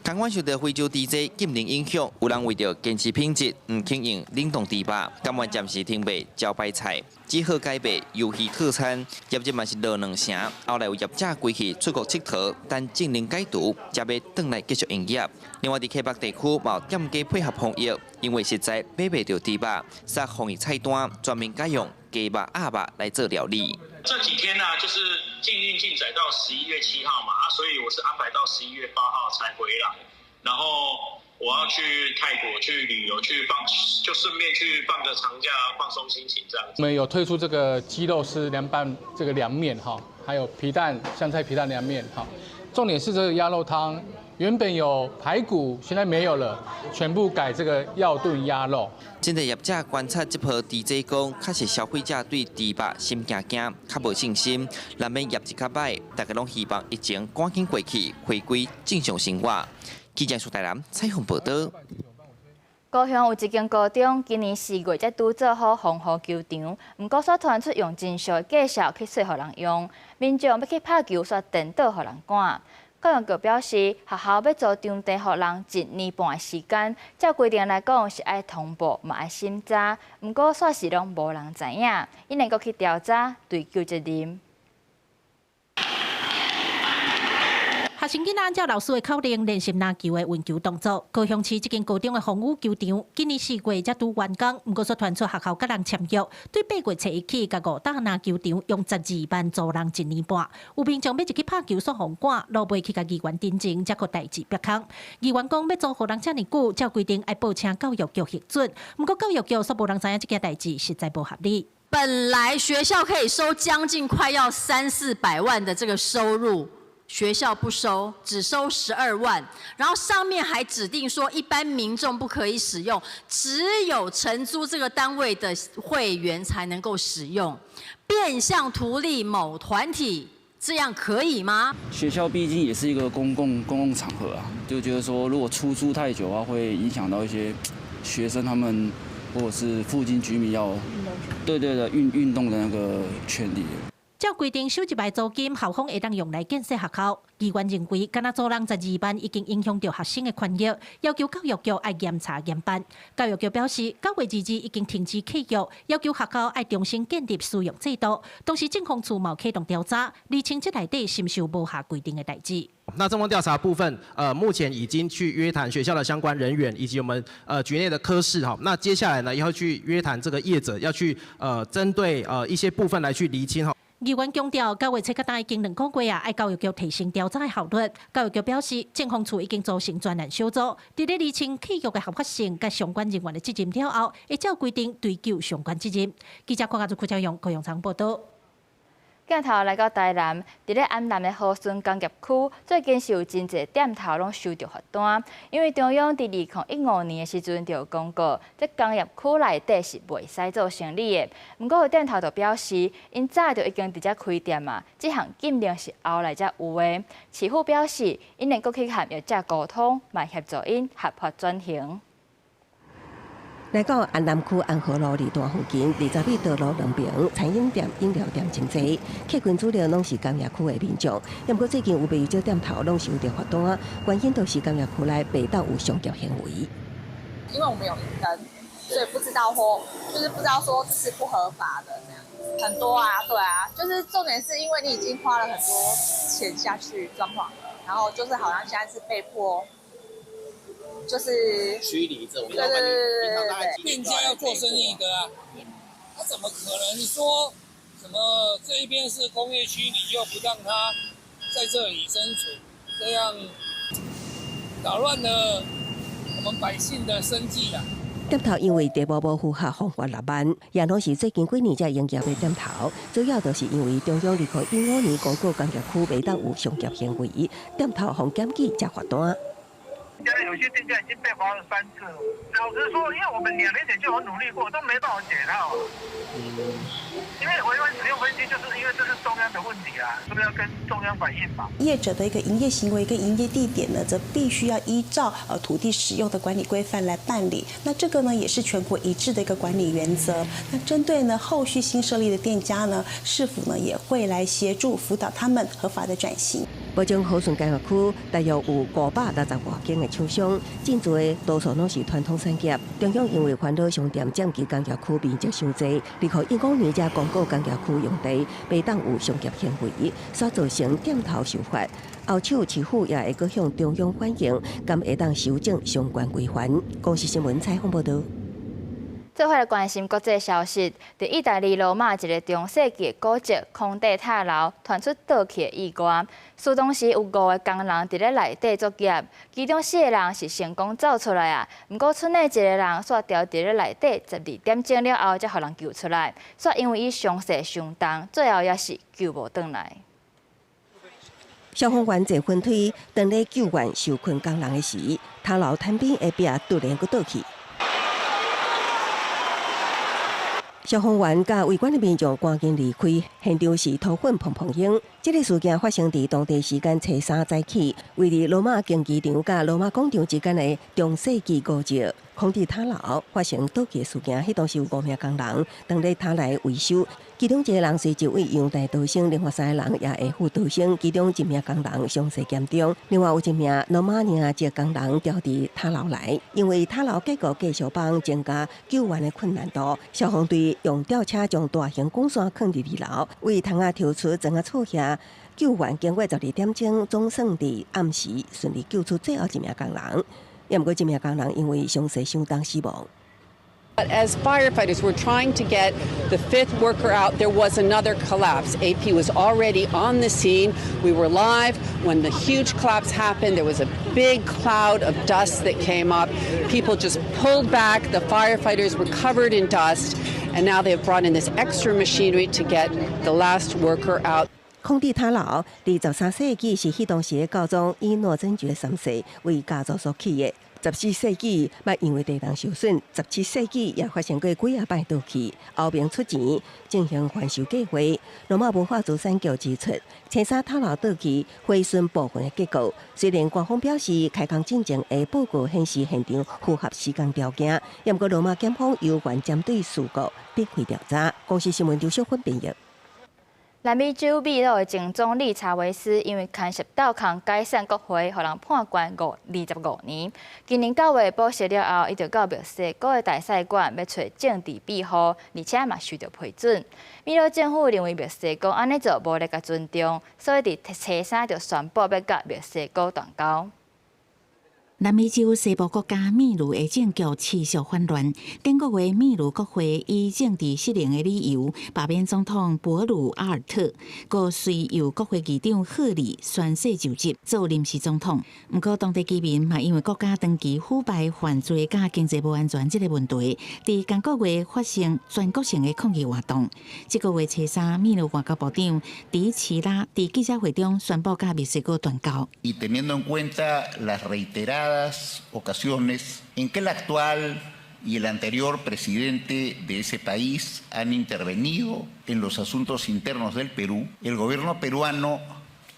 Speaker 9: 共款受著非洲豬瘟禁令影響，有人為著堅持品質，毋肯用冷凍豬肉，甘願暫時停賣招牌菜，只好改賣魷魚套餐。業績嘛是落兩成。後來有業者規氣出國𨑨迌，等禁令解除，才欲轉來繼續營業。另外，佇溪北地區嘛有店家配合防疫，因為實在買袂著豬肉，煞防疫菜單專門改用雞肉、鴨肉來做料理。
Speaker 19: 這幾天呢，就是禁令禁載到11月7號嘛，啊，所以我是安排到11月8號才回來，然後我要去泰國去旅遊，去放，就順便去放個長假，放鬆心情這樣子。
Speaker 20: 我們有推出這個雞肉絲涼拌這個涼麵哈，還有皮蛋香菜皮蛋涼麵哈，重點是這個鴨肉湯，原本有排骨，現在沒有了，全部改這個藥燉鴨肉。
Speaker 9: 針對業者觀察這波豬災講，確實消費者對豬肉心驚驚，較無信心，難免業績較䆀。大家攏希望疫情趕緊過去，回歸正常生活。記者蘇台南採訪報導。
Speaker 1: 高雄有一間高中，今年4月才拄做好防護球場，毋過煞傳出用真俗的價數去說予人用，民眾欲去拍球，煞顛倒予人趕。教育局表示，學校欲租場地予人一年半的時間，照規定來講是愛通報，嘛愛審查，毋過煞是攏無人知影，𪜶會閣去調查，追究責任。
Speaker 22: 學生囡仔按照老師的口令練習籃球的運球動作。高雄市這間高中的風雨球場，今年4月才拄完工，毋過煞傳出學校佮人簽約，對8月初一起，共五搭籃球場用12萬租人一年半。有民眾欲入去拍球，煞予趕，落尾去共議員陳情，才閣代誌煏空。議員講欲租予人遮爾久，照規定愛報請教育局核准，毋過教育局煞無人知影這件代誌實在無合理。
Speaker 28: 本來學校可以收將近快要三四百萬的這個收入。學校不收，只收12萬，然後上面還指定說一般民眾不可以使用，只有承租這個單位的會員才能夠使用，變相圖利某團體，這樣可以嗎？
Speaker 29: 學校畢竟也是一個公共場合啊，就覺得說如果出租太久啊，會影響到一些學生他們或者是附近居民要，對對對，運動的那個權利。
Speaker 22: 照規定收入來租金，校方會當用來建設學校。議員認為，敢若租人12萬已經影響著學生的權益，要求教育局愛嚴查嚴辦。教育局表示，9月22已經停止契約，要求學校愛重新建立使用制度。同時，政風處嘛啟動調查，釐清這內底是毋是有無合規定的代誌。
Speaker 30: 那政風調查部分，目前已經去約談學校的相關人員以及我們局內的科室哈。那接下來呢，要去約談這個業者，要去針對一些部分來去釐清哈。
Speaker 22: 議員強調，9月初到今已經2個月啊，愛教育局提升調查的效率。教育局表示，政風處已經組成專案小組，佇咧釐清契約的合法性佮相關人員的責任了後，會照規定追究相關責任。記者鄺阿祖、柯昭勇、高雄場報導。
Speaker 1: 鏡頭來到台南，佇咧安南的和順工業區，最近是有真濟店頭攏收著罰單，因為中央佇2015年的時陣就有公告，這工業區內底是袂使做生意的。毋過有店頭就表示，𪜶早就已經佇遮開店啊，這項禁令是後來才有的。市府表示，𪜶會閣去和業者溝通，嘛協助𪜶合法轉型。
Speaker 31: 來到安南區安和路二段附近，20米道路兩邊餐飲店、飲料店真濟，客群主要攏是工業區的民眾。毋過最近有袂少店頭攏收著罰單，原因都是工業區內袂當有商業行為。
Speaker 32: 因為我們有明燈，所以不知道或就是不知道說這是不合法的這樣。很多啊，對啊，就是重點是因為你已經花了很多錢下去裝潢了，然後就是好像現在是被迫。就是
Speaker 33: 驅離這種，
Speaker 32: 對對對對對，
Speaker 33: 店家要做生意的啊，他怎麼可能說什麼這一邊是工業區，你就不讓他在這裡生存？這樣擾亂了我們百姓的生計啊。
Speaker 31: 店頭因為地目無符合方法6萬，也攏是最近幾年才營業的店頭，主要就是因為中央2015年公告工業區袂當有商業行為，店頭予檢舉才罰單。
Speaker 2: 現在有些店家已經被罰了3次了。老實說，因為我們2年前就有努力過，都沒辦法解套。因為違反使用分析，就是因為這是中央的問題啊，是不是要跟中央反映嘛？
Speaker 3: 業者的一個營業行為跟營業地點呢，則必須要依照土地使用的管理規範來辦理。那這個呢，也是全國一致的一個管理原則。那針對呢後續新設立的店家呢，市府呢也會來協助輔導他們合法的轉型。
Speaker 31: 目前和順工業區大約有560外間的廠商，進駐的多數攏是傳統產業。中央因為煩惱商店佔據工業區面積傷濟，2015年才公告工業區用地袂當有商業行為，所造成店頭受罰。後手市府也會閣向中央反映，敢會當修正相關規範。公視新聞採訪報導。
Speaker 1: 做伙來關心國際消息，佇意大利羅馬一个中世紀的古蹟空地塔樓傳出倒去的意外，事當時有五个工人佇咧內底作業，其中四个人是成功走出來啊，毋過賰的一个人煞牢佇咧內底12點鐘了後才予人救出來，煞因為伊傷勢傷重，最後也是救無轉來。
Speaker 31: 消防員坐雲梯，當咧救援受困工人的時，塔樓坦邊的壁突然閣倒去。消防員佮圍觀的民眾趕緊離開，現場是塗粉蓬蓬湧。這个事件發生佇當地時間初三早起，位佇羅馬競技場佮羅馬廣場之間的中世紀古蹟空地塔樓發生倒去事件。彼當時有五名工人當咧塔內維修，其中一个人隨即對陽台逃生，另外三个人也下斧逃生，其中一名工人傷勢嚴重，另外有一名羅馬尼亞籍工人牢佇塔樓內，因為塔樓結構繼續幫增加救援的困難度，消防隊用吊車將大型鋼線囥佇二樓，為窗仔抽出裝仔厝下救援，經過12點鐘，總算佇暗時順利救出最後一名工人。也毋過，這名工人因為傷勢傷重死亡。
Speaker 4: But as firefighters were trying to get the fifth worker out, there was another collapse. AP was already on the scene. We were live when the huge collapse happened. There was a big cloud of dust that came up. People just pulled back. The firefighters were covered in dust. And now they have brought in this extra machinery to get the last worker out.
Speaker 31: 空地塔樓，佇13世紀是彼當時的教宗伊諾真爵三世為家族所起的。14世紀捌因為地動受損，17世紀也發生過幾仔擺倒去，後爿出錢進行翻修計劃。羅馬文化資產局指出，青沙塔樓倒去毀損部分的結構。雖然官方表示開工進前的報告顯示現場符合施工條件，也毋過羅馬檢方猶原針對事故展開調查。公視新聞劉小芬編譯。
Speaker 1: 南美洲秘魯的前總理查韋斯因為牽涉盜空解散國會，予人判關25年。今年9月保釋了後，伊就到墨西哥的大使館欲揣政治庇護，而且嘛受著批准。秘魯政府認為墨西哥按呢做無咧共尊重，所以佇初三就宣布欲佮墨西哥斷交。
Speaker 5: 南美洲西部國家秘魯的政局持續混亂。頂個月，秘魯國會以政治失靈的理由罷免總統博魯阿爾特，閣隨由國會議長赫里宣誓就職做臨時總統。毋過，當地居民嘛因為國家長期腐敗犯罪佮經濟無安全這个問題，佇今個月發生全國性的抗議活動。這個月初三，秘魯外交部長迪奇拉佇記者會中宣布佮墨西哥斷交。
Speaker 6: Y teniendo en cuenta las reiteradas ocasiones en que el actual y el anterior presidente de ese país han intervenido en los asuntos internos del Perú, el gobierno peruano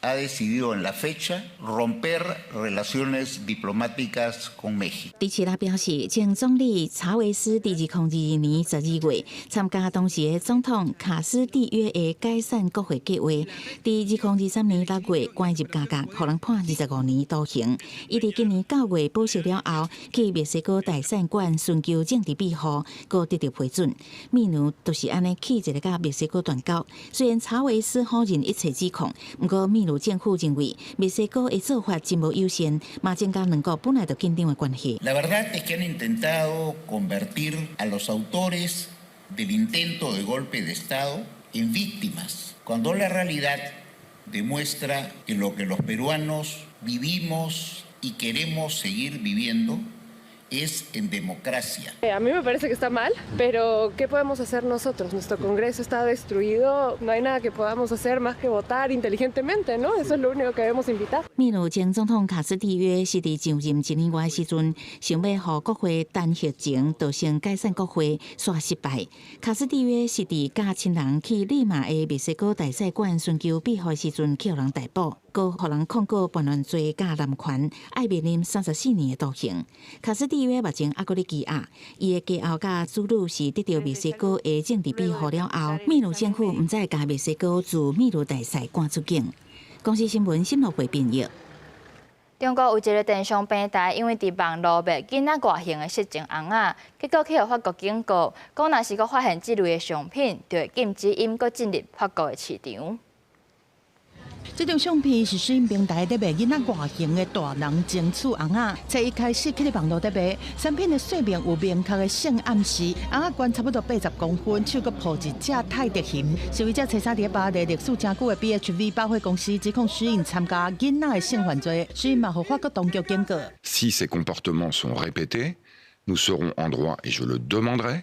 Speaker 6: ha decidido en la fecha romper relaciones diplomáticas con México。
Speaker 5: 迪奇拉表示，前總理查韋斯佇2022年12月參加當時的總統卡斯蒂約的解散國會計劃，佇2023年6月關入監獄，予人判25年徒刑。伊佇今年9月保釋了後，去墨西哥大使館尋求政治庇護，閣得著批准。秘魯就是按呢氣一个佮墨西哥斷交。雖然查韋斯否認一切指控，毋過秘魯政府認為墨西哥的做法真無友善，嘛增加兩國本來就緊張的關係。
Speaker 6: La verdad es que han intentado convertir a los autores del intento de golpe de Estado en víctimas, cuando la realidad demuestra que lo que los peruanos vivimos y queremos seguir viviendo Es en democracia.
Speaker 7: A mí me parece que está mal, pero ¿qué podemos hacer nosotros? Nuestro Congreso está destruido, no hay nada que podamos hacer más que votar inteligentemente, ¿no? Eso es lo único que debemos invitar.
Speaker 5: 秘魯前總統卡斯蒂約是佇上任一年外時陣，想欲予國會彈劾前就先解散國會，煞失敗。卡斯蒂約是佇佮親人去利馬的墨西哥大使館尋求庇護時陣，予人逮捕，閣予人控告叛亂罪佮濫權，愛面臨34年的徒刑。卡斯蒂約目前猶閣咧羈押，伊的家後佮子女是得著墨西哥的政治庇護了後，秘魯政府毋再共墨西哥駐秘魯大使趕出境。公視新聞沈樂慧編譯。
Speaker 1: 中國有一个電商平台，因為佇網路賣囡仔外形的色情尪仔，結果去予法國警告，講若是閣發現這類的商品，就會禁止𪜶閣進入法國的市場。
Speaker 8: 這張相片是 SHEIN 平台咧賣囡仔外形的大人情趣尪仔，初一開始去佇網路咧賣，產品的說明有明確的性暗示，尪仔懸差不多80公分，手閣抱一隻泰迪熊。消費者初三佇巴黎歷史誠久的 BHV 百貨公司指控 SHEIN 參加囡仔的性犯罪，SHEIN 嘛予法國當局警告。
Speaker 10: Si ces comportements sont répétés, nous serons en droit, et je le demanderai,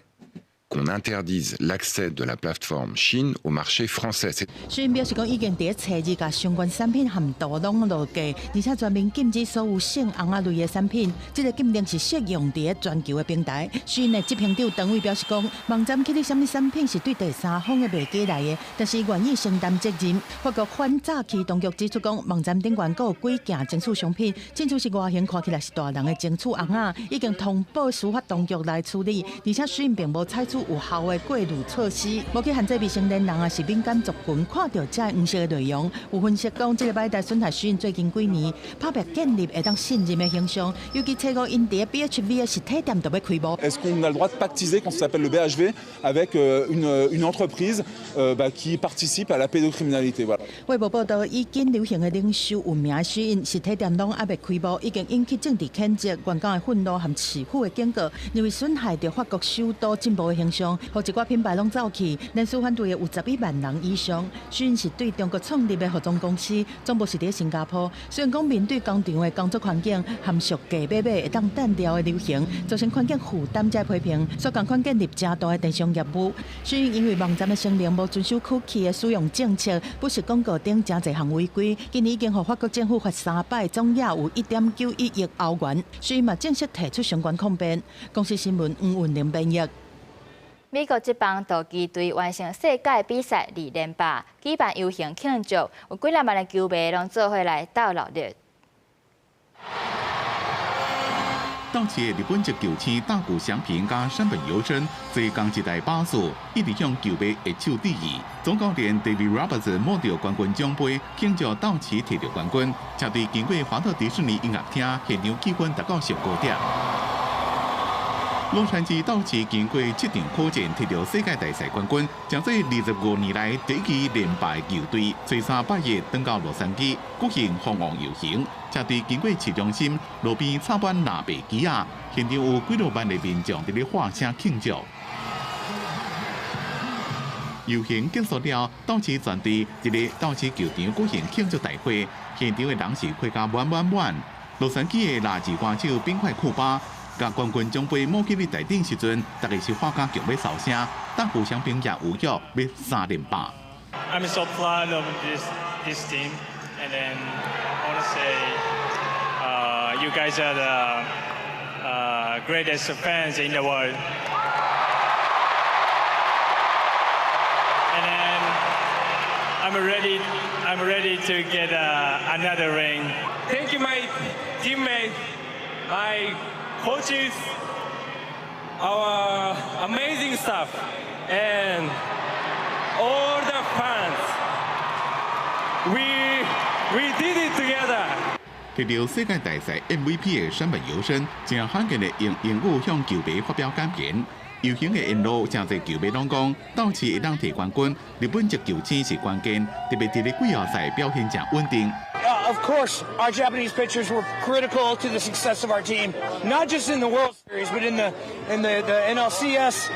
Speaker 10: qu'on interdise l'accès de la plateforme Shein au marché français.
Speaker 8: SHEIN 表示講已經佇初二共相關產品和圖攏落架，而且全面禁止所有性尪仔類的產品。這个禁令是適用佇全球的平台。SHEIN 的執行長鄧偉表示講，網站起咧啥物產品是對第三方的賣家來的，但是願意承擔責任。法國反詐欺當局指出講，網站頂懸閣有幾件情趣商品，親像是外形看起來是大人的情趣尪仔，已經通報司法當局來處理，而且 SHEIN 並無採取有效的過濾措施，無去限制未成年人抑是敏感族群看著這黃色的內容。有分析講，這个擺台損害 SHEIN 最近幾年拍拚建立會當信任的形象，尤其初五𪜶佇 BHV 的實體店就欲開幕。
Speaker 11: Est-ce qu'on a le droit de pactiser, quand ça s'appelle le BHV, avec une entreprise qui participe à la pédocriminalité? Voilà.
Speaker 8: 衛報報導，以緊流行的領袖聞名的 SHEIN 實體店攏猶未開幕，已經引起政治譴責、員工的憤怒和市府的警告，認為損害著法國首都進步的形象，予一寡品牌攏走去，連續反對的有11萬人以上。SHEIN 是對中國創立的服裝公司，總部是佇新加坡。雖然講面對工廠的工作環境含俗價買買會當單調的流行，造成環境負擔這批評，所共款建立誠大的電商業務。SHEIN 因為網站的聲明無遵守 cookie 的使用政策，不實廣告等誠濟項違規，今年已經予法國政府罰三擺，總額有1.91億歐元。SHEIN 嘛正式提出相關控辯。公視新聞黃雲玲編譯。
Speaker 1: 美國職棒道奇隊完成世界比賽二連霸，舉辦遊行慶祝，有幾若萬的球迷攏做伙來鬥鬧熱。
Speaker 12: 道奇的日本籍球星大谷翔平佮山本由伸坐仝一台巴士，一直向球迷揮手致意。總教練 David Roberts 摸著冠軍獎盃，慶祝道奇摕著冠軍，車隊經過華特迪士尼音樂廳，現場氣氛達到上高點。洛杉磯道奇經過七場苦戰，摕著世界大賽冠軍，成做25年來第一支連敗球隊。初三拜一轉到洛杉磯舉行蜂王遊行，車隊經過市中心，路邊插滿藍白旗仔，現場有幾若萬的民眾佇咧喊聲慶祝。遊行結束了，道奇全隊佇咧道奇球場舉行慶祝大會，現場的人是開甲滿滿滿。洛杉磯的垃圾歌手冰塊庫巴。共冠軍獎盃摸起佇台頂時陣，大家是喊甲強欲嗽聲，大谷翔平也有約欲三連霸。
Speaker 13: I'm so proud of this team, and then I want to say, you guys are the greatest fans in the world. And then I'm ready to get another ring.
Speaker 16: Thank you, my teammates, my coaches, our amazing staff, and all the fans. We did it together.
Speaker 12: 得著世界大賽 MVP 的山本由伸，誠罕見的用英語向球迷發表感言。遊行的沿路，誠濟球迷攏講，道奇會當摕冠軍，日本籍球星是關鍵，特別佇咧季後賽表現誠穩定。
Speaker 21: Of course, our Japanese pitchers were critical to the success of our team, not just in the World Series, but in the NLCS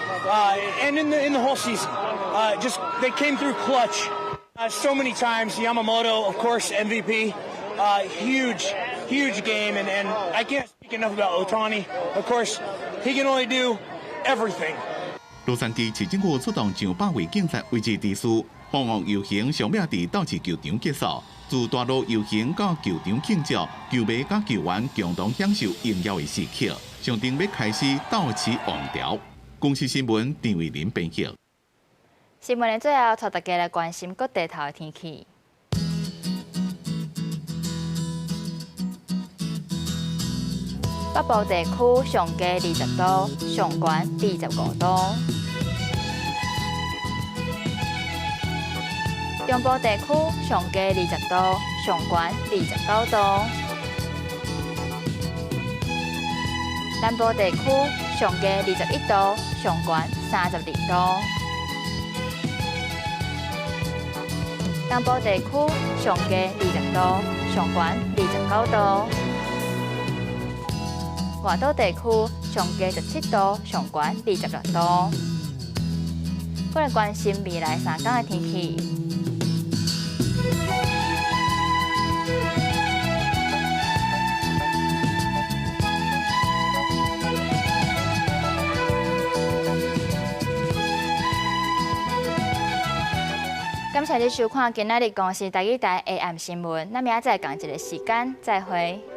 Speaker 21: and in the whole season. Just they came through clutch so many times. Yamamoto, of course, MVP, huge, huge game, and I can't speak Enough about Ohtani. Of course, he can only do everything.
Speaker 12: 洛杉磯市政府出動上百位警察維持秩序，防惡遊行上尾佇鬥士球場結束。自大路遊行到球場慶祝，球迷佮球員共同享受榮耀的時刻，象徵欲開始鬥士王朝。公視新聞陳慧琳編譯。
Speaker 1: 新聞的最後，帶大家來關心各地頭的天氣。北部地區上低20度，上懸25度。中部地區上低20度，上懸29度。南部地區上低21度，上懸32度。東部地區上低20度，上懸29度。外島地區上低17度，上懸26度。過來關心未來3天的天氣。感謝你收看今仔日公視台語台 AM 新聞，咱明仔載仝一个時間再會。